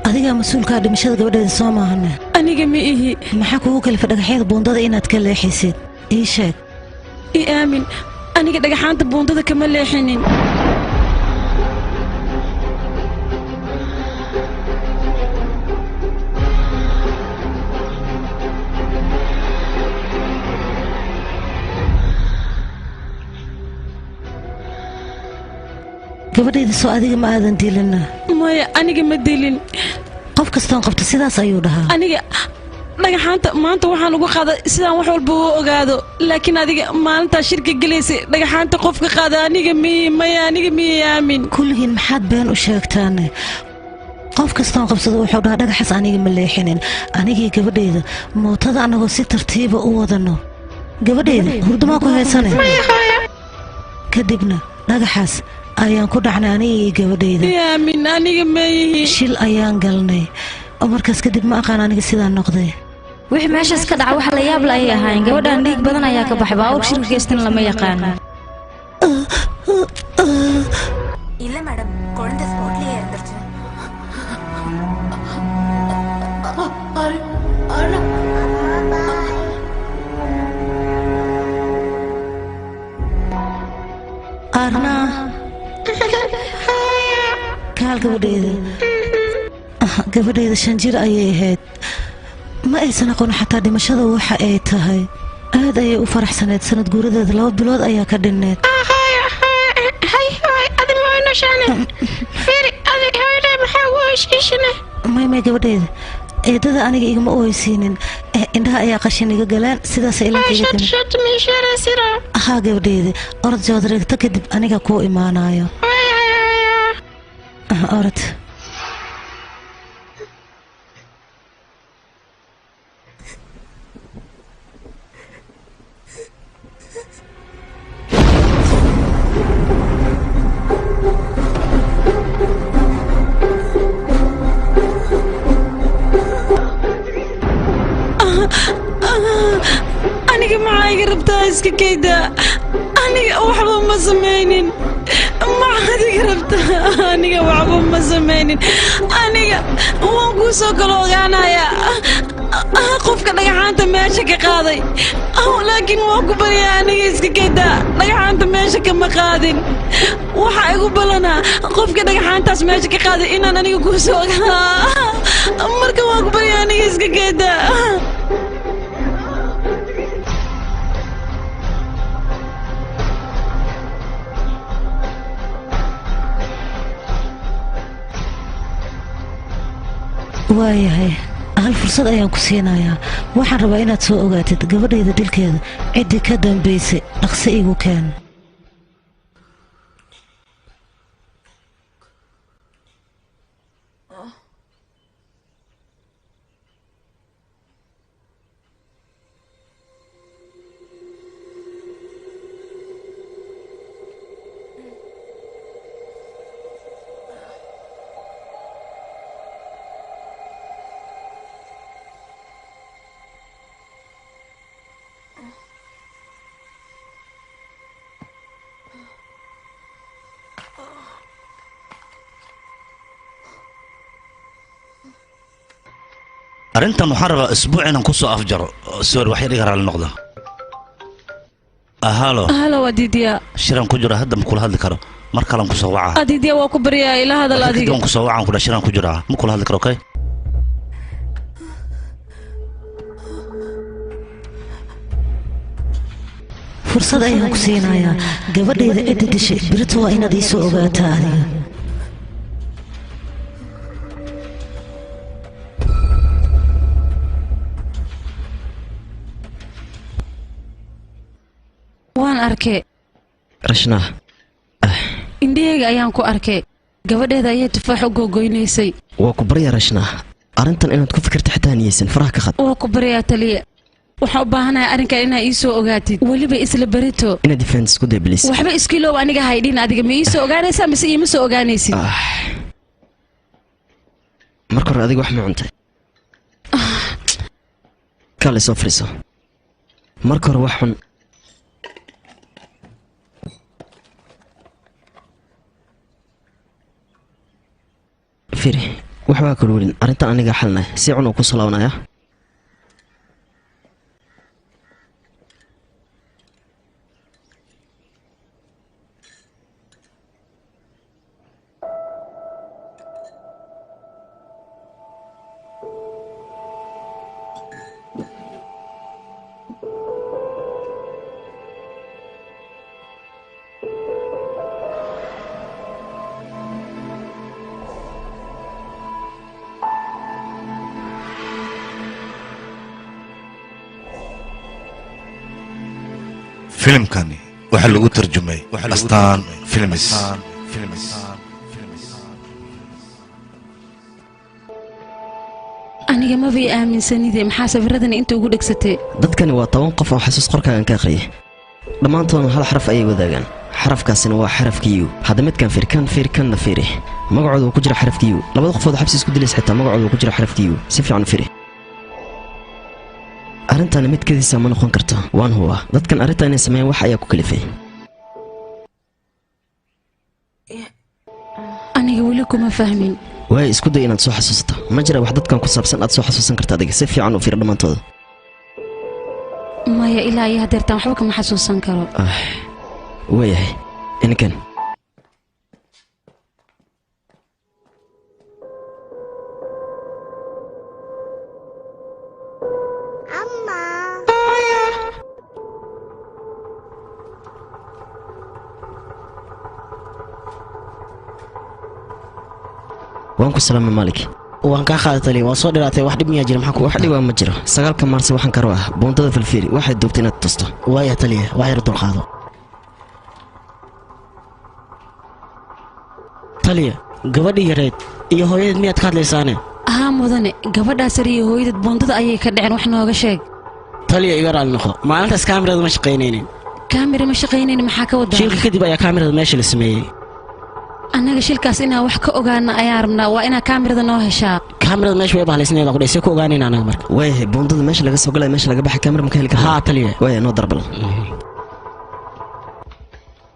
Adigaa mas-uulkaa dhimashada gabadheeda soo maahane? Aniga ma ihi. Maxaa kugu kalifa dhagaxyada buundada inaad ka leexisid? Ii sheeg. I aamin, aniga dhagaxaanta buundada kama leexinin. Gabadhayda soo adiga ma aadan dilina? Maya, aniga ma dilin. Qof kastoon qabta sidaas ayuu dhahaa. Aniga dhagaxaanta maanta waxaan uga qaaday sidaan wax walba u ogaado, laakiin adiga maalintaa shirka gelaysay dhagaxaanta qofka qaada aniga miyi. Maya, aniga miyi, aamin. Kulligiin maxaad been u sheegtaane? Qof kastoon qabsado wuxuu dhahaa dhagaxaas aniga ma leexinin. Anigii gabadhayda mootada annagoo si tartiiba u wadano, gabadhayda hurdumaa ku haysane, kadibna dhagaxaas ayaan ku dhacnay anigii gabadhayda. Aamin, aniga mayihi. Shil ayaan galnay markaas kadib, ma aqaan aniga sidaan noqday. Wixii meeshaas ka dhaca wax la yaab la ayay ahaayeen. Gabadhan dhiig badan ayaa ka baxay, baabuur shirka geystan lama yaqaano. இல்ல மேடம், குழந்தை ஸ்பாட்லயே இறந்துருச்சு. Arnaa, kaal gabadhayda. Gabadhayda 5 jir ayay ahayd, ma aysan aqoon xataa dhimashada waxa ay tahay. Aad ayay u faraxsaneyd, sanad guuradeeda 2 bilood ayaa ka dhinneed. May may gabadhayda, eedada aniga igama oysiinin. Indhaha ayaa qashin iga galeen, sidaas ilanka iga timid. Haa gabadhayda, orod joodreegto, kadib aniga kuu imaanayo. Orod. Aniga maxaa iga rabtaa? Iska kayda, aniga waxba ma samaynin. Maxaad iga rabtaa? Aniga waxba ma samaynin. Aniga waan kuu soo kala ogaanayaa qofka dhagaxaanta meesha ka qaaday, laakiin waan ku baryaa, aniga iska kayda, dhagaxaanta meesha kama qaadin. Waxaa igu balanaa qofka dhagaxaantaas meesha ka qaaday inaan aniga kuu soo ogaanaa. Marka waan ku baryaa, aniga iska kayda. Waayahay, hal fursad ayaan ku siinayaa. Waxaan rabaa inaad soo ogaatid gabadhayda dilkeeda ciddii ka dambaysay. Dhaqsi igu keen. Arrintan waxaan rabaa isbuuc inaan ku soo afjaro. Sorry, wax yar iga raalli noqda. Halo. Halo, Adidiya. Shiran ku jiro hadda, ma kula hadli karo. Mar kalan ku soo waca. Adidya waa ku baryaa ila hadal adiga. Kadib ku soo wacaan ku dhashiraan ku jiraa. Ma kula hadli karo, okay? Fursad ayaan ku siinayaa gabadhayda cidda dishay birito waa inaad ii soo ogaataa adiga. Waan arkay. Rashnaa. Indhahayga ayaan ku arkay. Gabadheeda ayay tufaax u googoynaysay. Waa ku baryaa Rashnaa, arrintan inaad ku fikirta xitaa niyeysan faraha ka qad. Waa ku baryaa taliya. Waxaan u baahanahay arrinkan inaa ii soo ogaatid weliba isla berito. Inaad defense isku day please. Waxba iskiiloow aniga haydhin adiga ma ii soo ogaanaysaa mise iima soo ogaanaysid? Marka hore adiga wax ma cuntay? Kale soo fariiso. Marka hore wax xun. Fiiri, waxbaa kala welin arrintan aniga xalinaya si cun uu ku soo laabanaya. Filimkani waxaa lagu tarjumay Astaan Films. Aniga maba ii aaminsanide maxaa sawiradan inta ugu dhegsatay? Dadkani waa 10 qof oo xasuus qorkaagan ka akhriyay. Dhammaantoodna hal xaraf ayay wadaagaan. Xarafkaasina waa xarafka U. Hadda midkan fiir, kan fiir, kanna fiiri. Magacooda wuu ku jira xarafka U. Labada qofood xabsi isku dilaysa xitaa magacooda wuu ku jira xarafka U. Si fiican u fiiri. Arrintan mid kadiisa ma noqon karto. Waan hubaa dadkan arrintan inay sameeyaan wax ayaa ku kalifay. Aniga weli kuma fahmin. Way isku day inaad soo xasuusato. Ma jira wax dadkan ku saabsan aad soo xasuusan karta adiga. Si fiican u fiir dhammaantooda. Maya ilaa iyo hadeertaan waxba kama xasuusan karo. Waayahay inkan. Waan ku salaamay Malik. Waan kaa qaaday taliya, waa soo dhiraatay wax dhib miyaa jira maxaa ku? Wax dhib ma jiro. 9 Maarso waxaan ka rabaa buundada Falfiiri waxay duubtay inaad tusto. Waaya taliya, wax yar dulqaado. Taliya, gabadhii yareed iyo hooyadeed miyaad ka hadlaysaane? Haa mudane, gabadhaas yar iyo hooyadeed buundada ayay ka dhaceen wax nooga sheeg. Taliya iga raali noqo, maalintaas kaamirada ma shaqaynaynin. Kaamira ma shaqaynaynin maxaa ka wadaa? Shilka kadib ayaa kaamirada meesha la sameeyey. Annaga shilkaas inaan wax ka ogaana ayaan rabnaa, waa inaa kaamirada noo heshaa. Kaamirada meesha way bahalaysnayd ku dhaysay ku ogaanayna anaga marka. Waayahay buundada meesha laga soo galay meesha laga baxay kaamira ma ka heli karnaa? Haa taliya. Waaya noo darbal.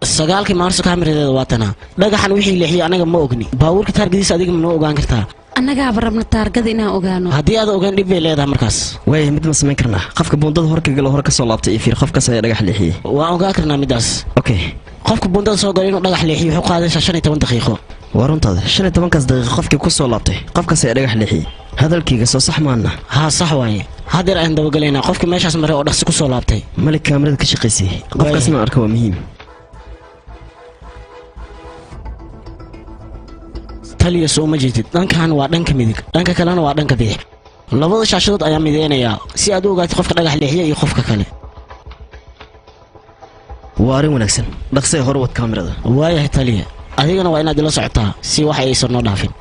9 Maarso kaamiradeeda waa tanaa. Dhagaxan wixii leexiyay anaga ma ogni. Baabuurka taargadiisa adiga ma noo ogaan kartaa? Annagaaba rabna taargada inaan ogaano. Haddii aad ogaan dhib bay leedahay markaas. Waayahay mid ma samayn karnaa. Qofka buundada hor ka galo hor ka soo laabtay iyo fiir qofkaas ayaa dhagax leexiyay. Waan ogaan karnaa midaas. Okay. Qofka buundada soo galay inuu dhagax leexiyo wuxuu qaadaysaa 15 daqiiqo. Waa runtaada. 15 daqiiqo qofkii ku soo laabtay qofkaas ayaa dhagax leexiyay. Hadalkayga soo sax maana. Haa sax waaye. Haddeer ayaan dabagalaynaa qofka meeshaas maray oo dhaqsi ku soo laabtay. Malik kaamirada ka shaqaysay. Qofkaasna arka waa muhiim. Taliya soo ma jeedid. Dhankan waa dhanka midig, dhanka kalena waa dhanka bidix. Labada shaashadood ayaa mideynayaa si aad u ogaatid qofka dhagax leexiya iyo qofka kale. Waa arrin wanaagsan. Dhaqsee hor wad kaamirada. Waayahay taliya, adigana waa inaad ila socotaa si wax aysan noo dhaafin.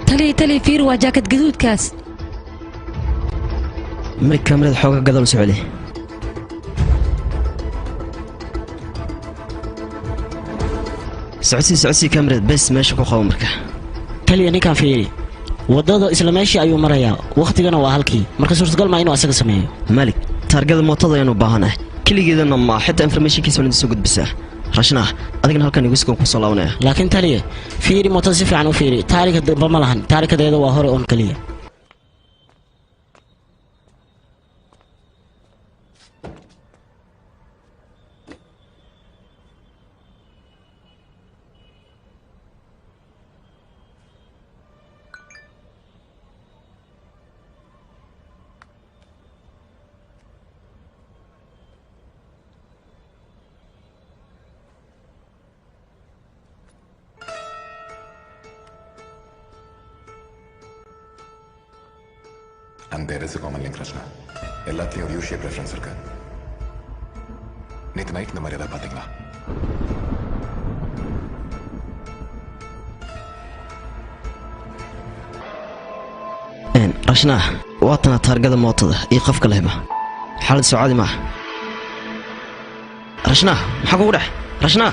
Taliya taliya fiir waa jaakad gaduudkaas. Malik kaamirada xoogaa gadaal u soo celi. Socodsii socodsii kaamirada bes meesha ku qabo marka. Taliya ninkaan fiiri. Wadada isla meeshii ayuu marayaa, waqtigana waa halkii. Marka suurtagal ma inuu asaga sameeyo. Malik, taargada mootada ayaan u baahanahay. Keligeedana ma xitaa informationkiisa waan idin soo gudbisaa. Rashnaa, adigana halkan igu sugan ku soo laabanaya. Laakiin taliya, fiiri mootada si fiican u fiiri. Taariikhda dambe ma lahan, taariikhdeeda waa hore oon kaliya. And there is a common link Rachana. எல்லாத்துலேயும் ஒரு U shape reference இருக்கு. நேற்று நைட் இந்த மாதிரி ஏதாவது பார்த்தீங்களா? Rashna waa tana taargada mootada iyo qofka lehba. Xaalad soo caadi maaha. Rashna, maxaa kugu dhex? Rashna,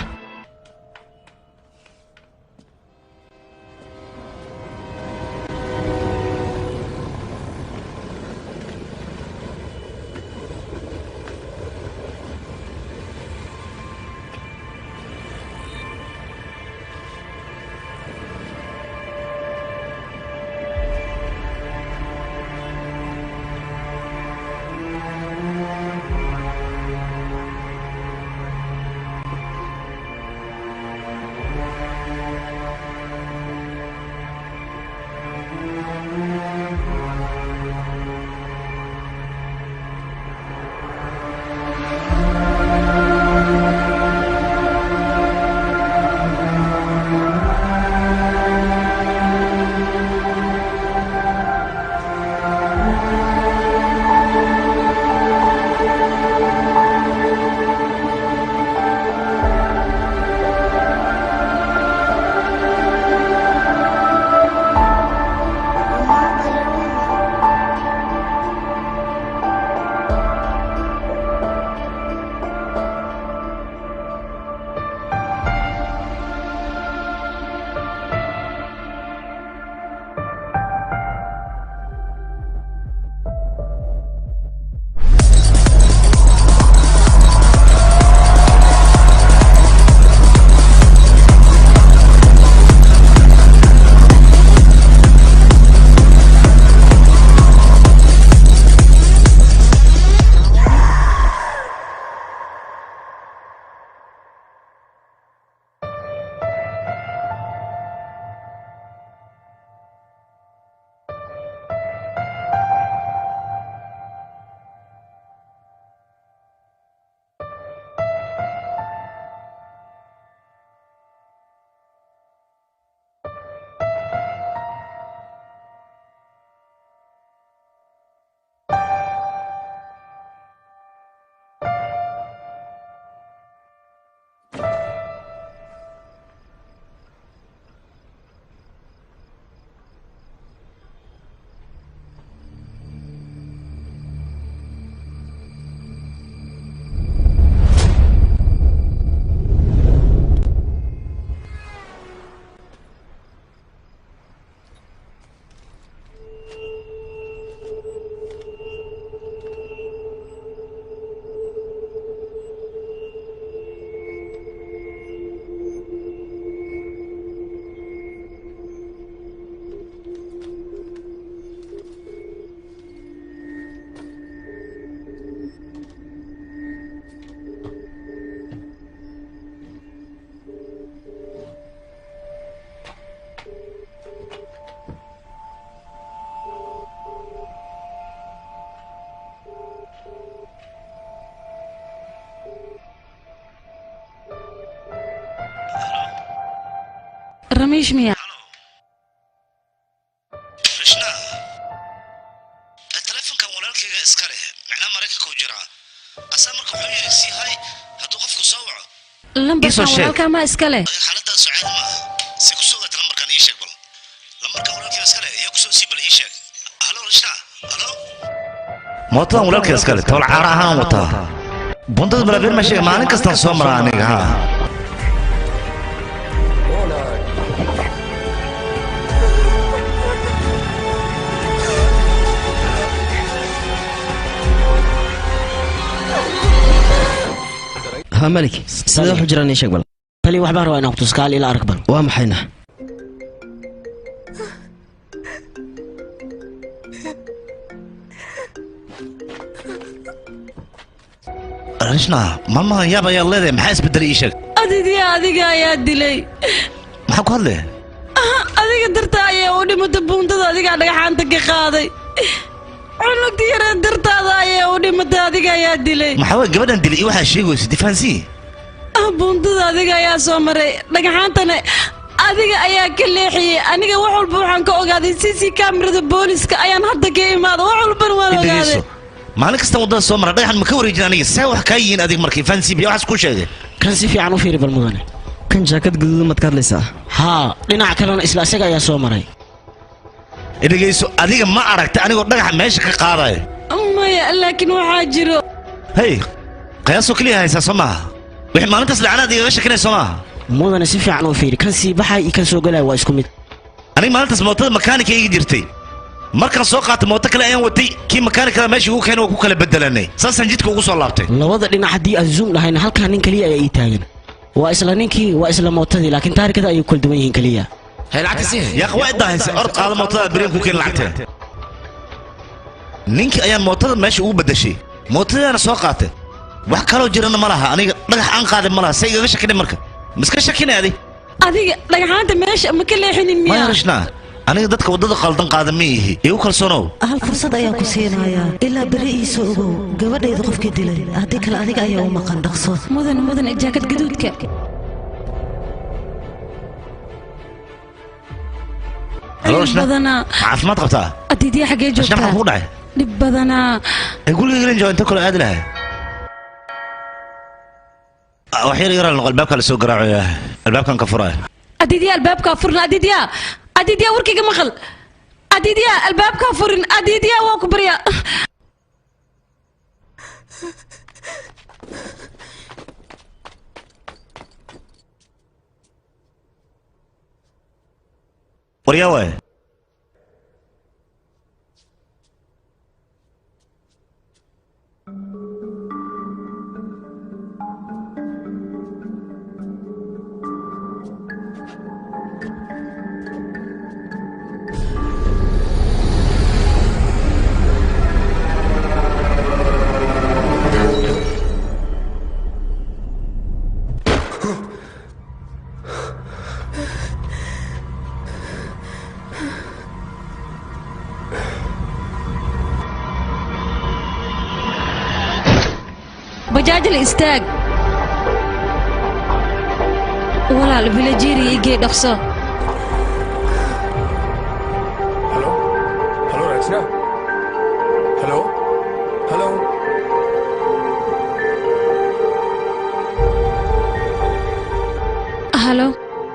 Ramesh miya? Rashna, telefonkan walaalkayga iska leh, macnaa Maraykanka u jiraa. Asaa marka wuxuu yidhi sii hay hadduu qofku soo waco. Lambarkan walaalkaa ma iska leh? Xaaladdaas soo caadi maaha. Si ku soo gaata lambarkan ii sheeg bal. Lambarkan walaalkayga iska leh ayaa ku soo sii bal ii sheeg. Halo Rashna, halo. Mootadan walaalkayga iska leh, tool caara ahaan wataa. Bundada balaabiir ma sheega, maalin kastaan soo maraa aniga haa. Ha Malik, sidee wax u jiraan ii sheeg bal. Tali wax baan rabaa inaan ku tuskaal ila arag bal. Waa maxayna? Rashna, maalmahan yaab ayaa leedahay, maxaa isbedelay ii sheeg? Adidii adiga ayaa dilay. Maxaa ku hadlay? Adiga dartaa ayaa u dhimatay buundada, adigaa dhagaxaanta ka qaaday. Cunugta yaree dartaada ayaa u dhimatay, adiga ayaa dilay. Maxaa waay gabadhan dilay iyo waxaa sheegaysa difaansii? Buundada adiga ayaa soo maray, dhagaxaantana Adiga ayaa ka leexiyey. Aniga wax walba waxaan ka ogaaday CC kamerada booliska ayaan hadda ka imaada. Wax walbana waan ogaaday. Maalin kasta waddada soo mara dhagaxan ma ka wareejin aniga. See wax kaa yihiin adiga markii fancy biyo waxaas ku sheegay. Kan si fiican u fiiri bal mudane. Kan jaakad guduudan maad ka hadlaysaa? Haa, dhinaca kalena isla isaga ayaa soo maray. Dhegeyso, adiga ma aragta anigoo dhagaxa meesha ka qaadayo. Maya, laakiin waxaa jiro. Hey, qiyaasoo keliya haysaa soo maaha. Wixii maalintaas lacanaad igaga shakinay soo maaha. Mudane si fiican u fiiri, kan sii baxay iyo kan soo galaya waa isku mid. Aniga maalintaas mootada makaanika iga jirtay. Markaan soo qaatay mooto kale ayaan watay, kii makaanikada meesha igu keenay waa ku kala bedelanay. Saasaan jidka ugu soo laabtay. Labada dhinac haddii aan zoom dhahayna halkaa nin keliya ayaa ii taagan. Waa isla ninkii, waa isla mootadii, laakiin taarikada ayay kala duwan yihiin keliya. Yaa waa idahaysa orod qaada mootada beriin ku keen lacagta. Ninkii ayaan mootada meesha ugu bedeshay. Mootadaana soo qaatay. Wax kaloo jirana ma laha, aniga dhagax aan qaaday ma laha, say igaga shakinay marka. Miska shakinay adi? Adiga dhagaxaanta meesha ma ka leexinin miyaa? Maya Rashna, aniga dadka waddada qaldan qaada ma ihi. Igu kalsoonow. Hal fursad ayaan ku siinayaa. Ilaa berri ii soo ogow gabadhayda qofkii dilay. Haddii kale adiga ayaa u maqan dhaqso. Mudan, mudan jaakad gaduudka. Halo Rashna. Badanaa. Caafimaad qabtaa? Adidiya xagee Rashna joogtaa? maxaa kugu dhacay? Dhib badanaa. Ee guriga gelin jooga inta kale aadi lahay. Wax yar yar noqo albaabka la soo garaacayo. Albaabkan ka furaya. Adidiya albaabka furna Adidiya. Adidiya warkayga maqal. Adidiya albaabka furin. Adidiya waa ku baryaa. Waryaa waay. Bajaajla istaag. Walaal villageria igee dhaqso. Hello hello Rachna. Hello hello. Hello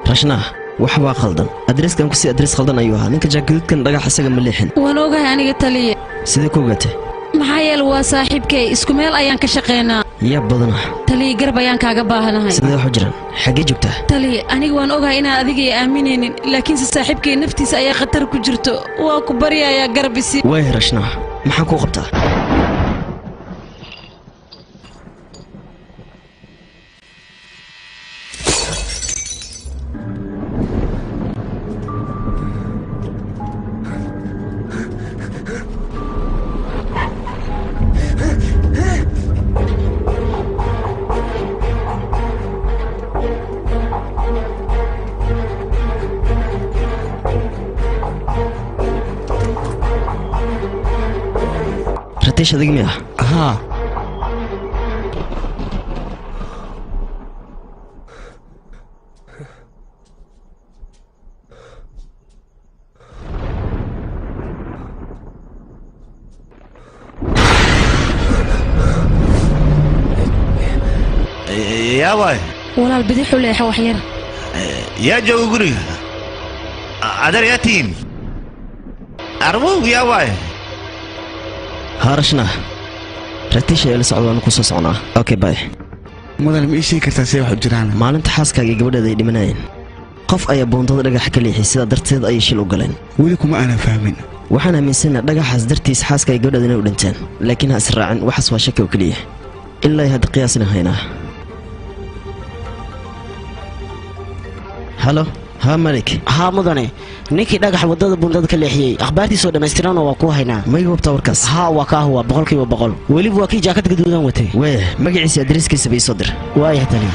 Rashna, wax waa khaldan. Adreeskan ku sii adrees khaldan ayuu ahaa. Ninka jaakaduudkan dhagax isaga ma leexin. Waan ogahay aniga taliye. Sidee ku ogaatay? Maxaa yeelay waa saaxiibkay, isku meel ayaan ka shaqeynaa. Yaa badanaa. Taliye garab ayaan kaaga baahanahay. Sidee wax u jiraan? Xaggee joogtaa? Taliye, aniga waan ogahay inaan adiga i aaminaynin, laakiinse saaxiibkay naftiisa ayaa khatar ku jirto. Waa ku baryayaa garab isi. Waay Rashna, maxaan kuu qabtaa? Ratish adiga miyaa? Haa. Yaa waay. Walaal bidix u leexa wax yar. Yaa jooga guriga. Adeer yaa tihiin. Arwow yaa waay. Haa Rashna, Ratish ayaa la socda, waanu ku soo socnaa. Okay, bye. Mudan ma ii sheegi kartaa see wax u jiraan? Maalinta xaaskaaga iyo gabadheeda ay dhimanayeen, qof ayaa buundada dhagaxa ka leexiyay, sidaa darteed ayay shil u galeen. Weli kuma aanan fahmin. Waxaan aaminsanahay dhagaxaas dartiis xaaska iyo gabadheeda inay u dhinteen, laakiin ha is raacin, waxaas waa shaki oo keliya. Ilaa hadda qiyaasna haynaa. Halo, haa Malik. Haa mudane, ninkii dhagax waddada buundada ka leexiyey akhbaartiisoo dhammaystiranoo waa kuu haynaa. Ma iga hubtaa warkaas? Haa waa kaa huwa 100%. Weliba waa kii jaakad gaduudan watay. Waaya, magaciisa adreeskiisa ba ii soo dir. Waaya taliye.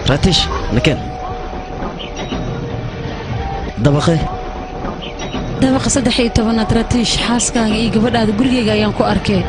Ratish, nakeen. Dabaqe dabaqa 13aad Ratiish, xaaskaaga iyo gabadhaada gurigayga ayaan ku arkay.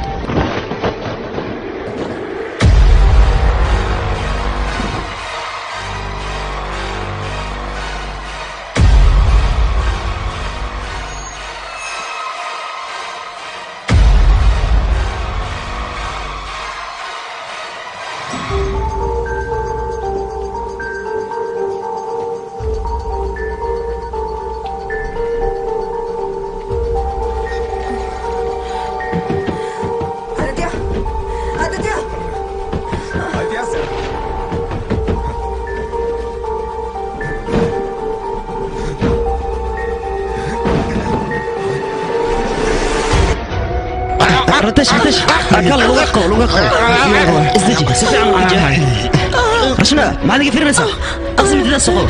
رتش رتش اكل لوقو لوقو ازدجي سفي عن وجه رشنا ما عندك فيرنسا اقسم بالله سقو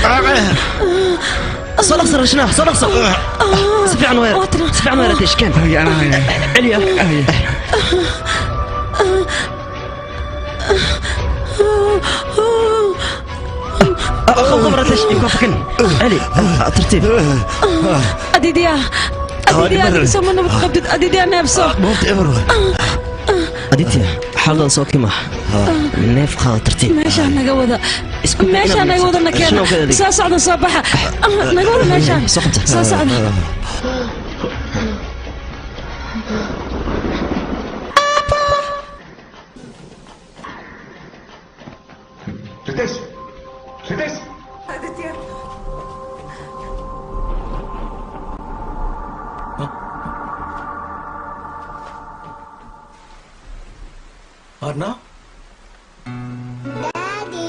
صلص رشنا صلص سفي عن وير سفي عن وير رتش كان هي انا هي عليا خذ رتش يكفكن علي ترتيب اديديا adidiya soo nabad qabtid adidiya neefso aditya xaaladan soo kima neef qaada tartiib meeshaan naga wada meeshaan naga wada na keena soo socda soo baxa naga wada meeshaan soo socda. Ritesh Ritesh Aditya Arna? Daddy.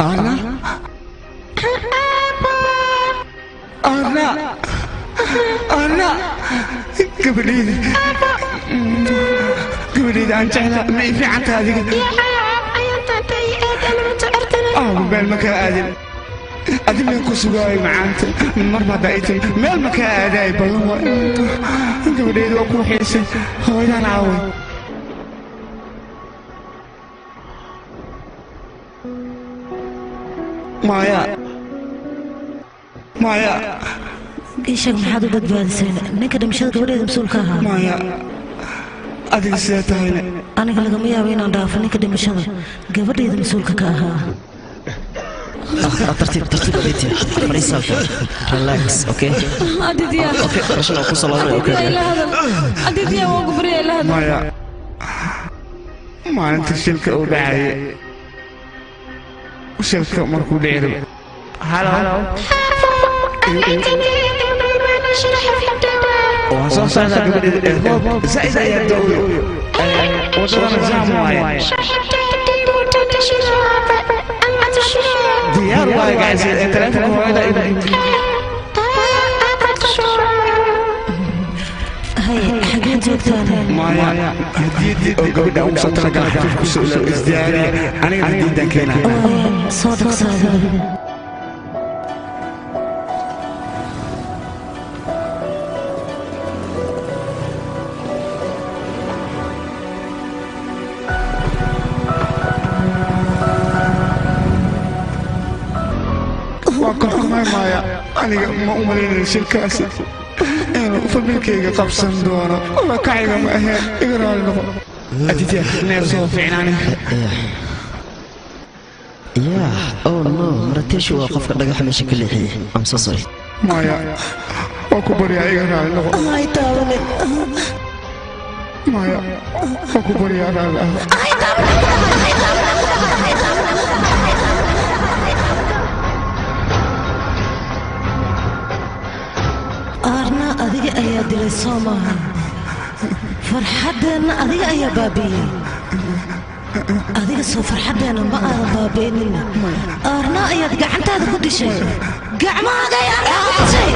Arna? Arna? Arna? Gabadhayda. Gabadhayda aan jeclaa ma ii fiican tahay adiga. Meel ma kaa aadin. Adi meel ku sugaayo macaanta. Mar baad ii timi meel ma kaa aadaay ballan waay. Gabadhayda waa ku xiisay. Hooyadaan caaway. Maya Maya ishaeg maxaad u badbaadiseen ninka dhimashada gabadheeda mas-uulka ahaa? Maya adiga sidee tahayna? Aniga lagama yaabo inaan dhaafo ninka dhimashada gabadheeda mas-uulka ka ahaa. ترتيب ترتيب aditya fariisalka relax okay adidiya okay rashna ku salaamay okay adidiya waa ku baryaa ilaahay. Maya maalinta shilka uu dhacay shilka markuu dhici rabo halo waan soo socdaa gabadheeda roob zaid ayaa da'oyo wadadana jaam waaye diyaar waaye guys taleefonka hooyada Haye xagee joogtaan? Maya hadiyadii oo gabadha ugu soo talagalay xafiifku soo ilaw isdiyaariya aniga hadiyadan keenaa soo dhaqsaada. Waan ka xukumay Maya aniga ma u malaynayo shilkaasi inuu familkayga qabsan doono walla kacayga ma ahayn iga raali noqo aditya neef soo fiicnaani. Yeah, oh no, Ratish waa qofka dhagaxa meesha ka leexiyay. I'm so sorry. Maya waa ku baryaa iga raali noqo. Ay taabanin. Maya waa ku baryaa raali ah. Ay taabanin. Arna adiga ayaa dilay soo maaha. Farxaddeenna adiga ayaa baabi'iyey. Adiga soo farxaddeenna ma aadan baabi'inin. Arna ayaad gacantaada ku dishay. Gacmahaaga ayaa Arna ku dishay.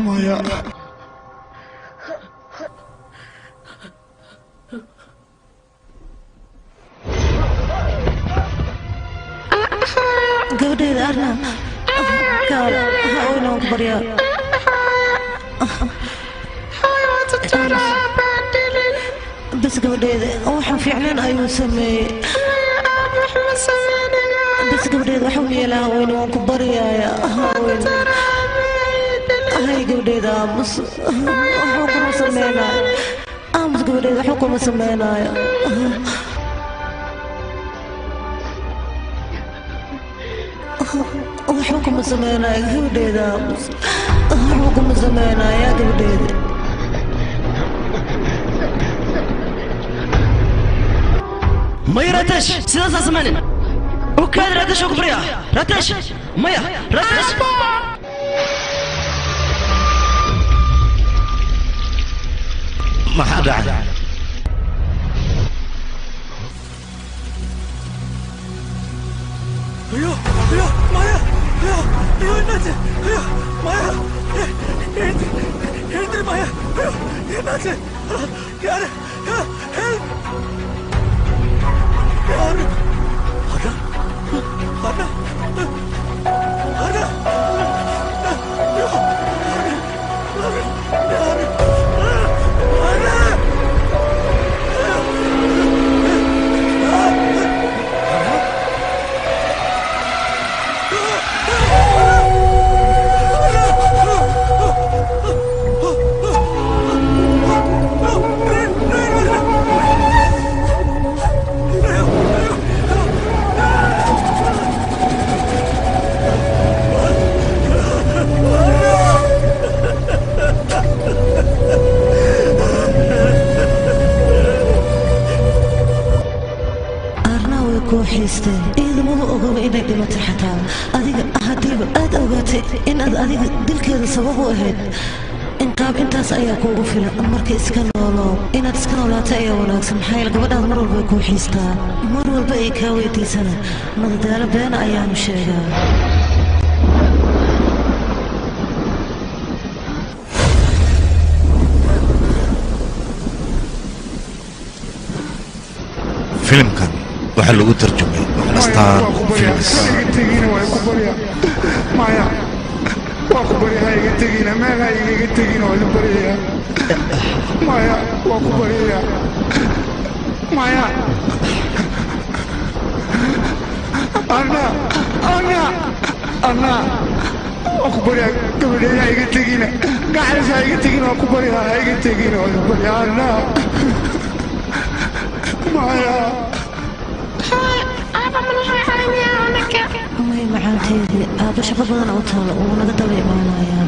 Maya Gabadhayda Arna kaal ha oyna waan ku baryaa. Bas Bas gabadheeda waxaan fiicnayn ayuu sameeyey. Bas gabadheeda waxuu yeelaa haweyne, waan ku baryaaya haweyne. Hay gabadheeda aamus, waxuu kuma sameynaayo. Aamus gabadheeda, waxuu kuma sameynaayo. Waxba kuma sameynaayo gabadheeda, aamus, waxba kuma sameynaayo gabadheeda. Maya Ratesh, sidaasaa sameynin. U kaadi Ratesh, oo ku baryaa. Ratesh, maya Ratesh. Maxaa dhacay? ஐயோ ஐயோ மாயா, ஐயோ ஐயோ, என்னாச்சு? ஐயோ மாயா, எழுந்து எழுந்துரு மாயா. ஐயோ என்னாச்சு? யாரு? ஹெல்ப்! யாரு? அண்ணா, அண்ணா, அண்ணா! ஐயோ, யாரு? அண்ணா! Arnaa way kuu xiistee, iyada maba ogaba inay dhimatay xataa. Adiga haddiiba aad ogaatay inaad adiga dilkeeda sabab u ahayd, inqaab intaas ayaa kuugu filan. Marka iska noolow, inaad iska noolaatay ayaa wanaagsan, maxaa yeele gabadhaad mar walba way kuu xiistaa, mar walba ay kaa weydiisana madadaalo beena ayaanu sheegaa. Filimkan waxaa lagu tarjumay Astaan Films. Ha iga tegina, waa ku barya. Maya, waa ku barya, ha iga tegina, meel ha igaga tegina, waa idin baryaya. Maya, waa ku baryaya. Maya, anna, anna, anna, waa ku barya gabadheeda, ha iga tegina, gacalis ha iga tegina, waa ku barya, ha iga tegina, waa idin barya, anna. Maya. May macaanteedii, aabba shaqo badan oo taalo wuu naga daba imaanayaa.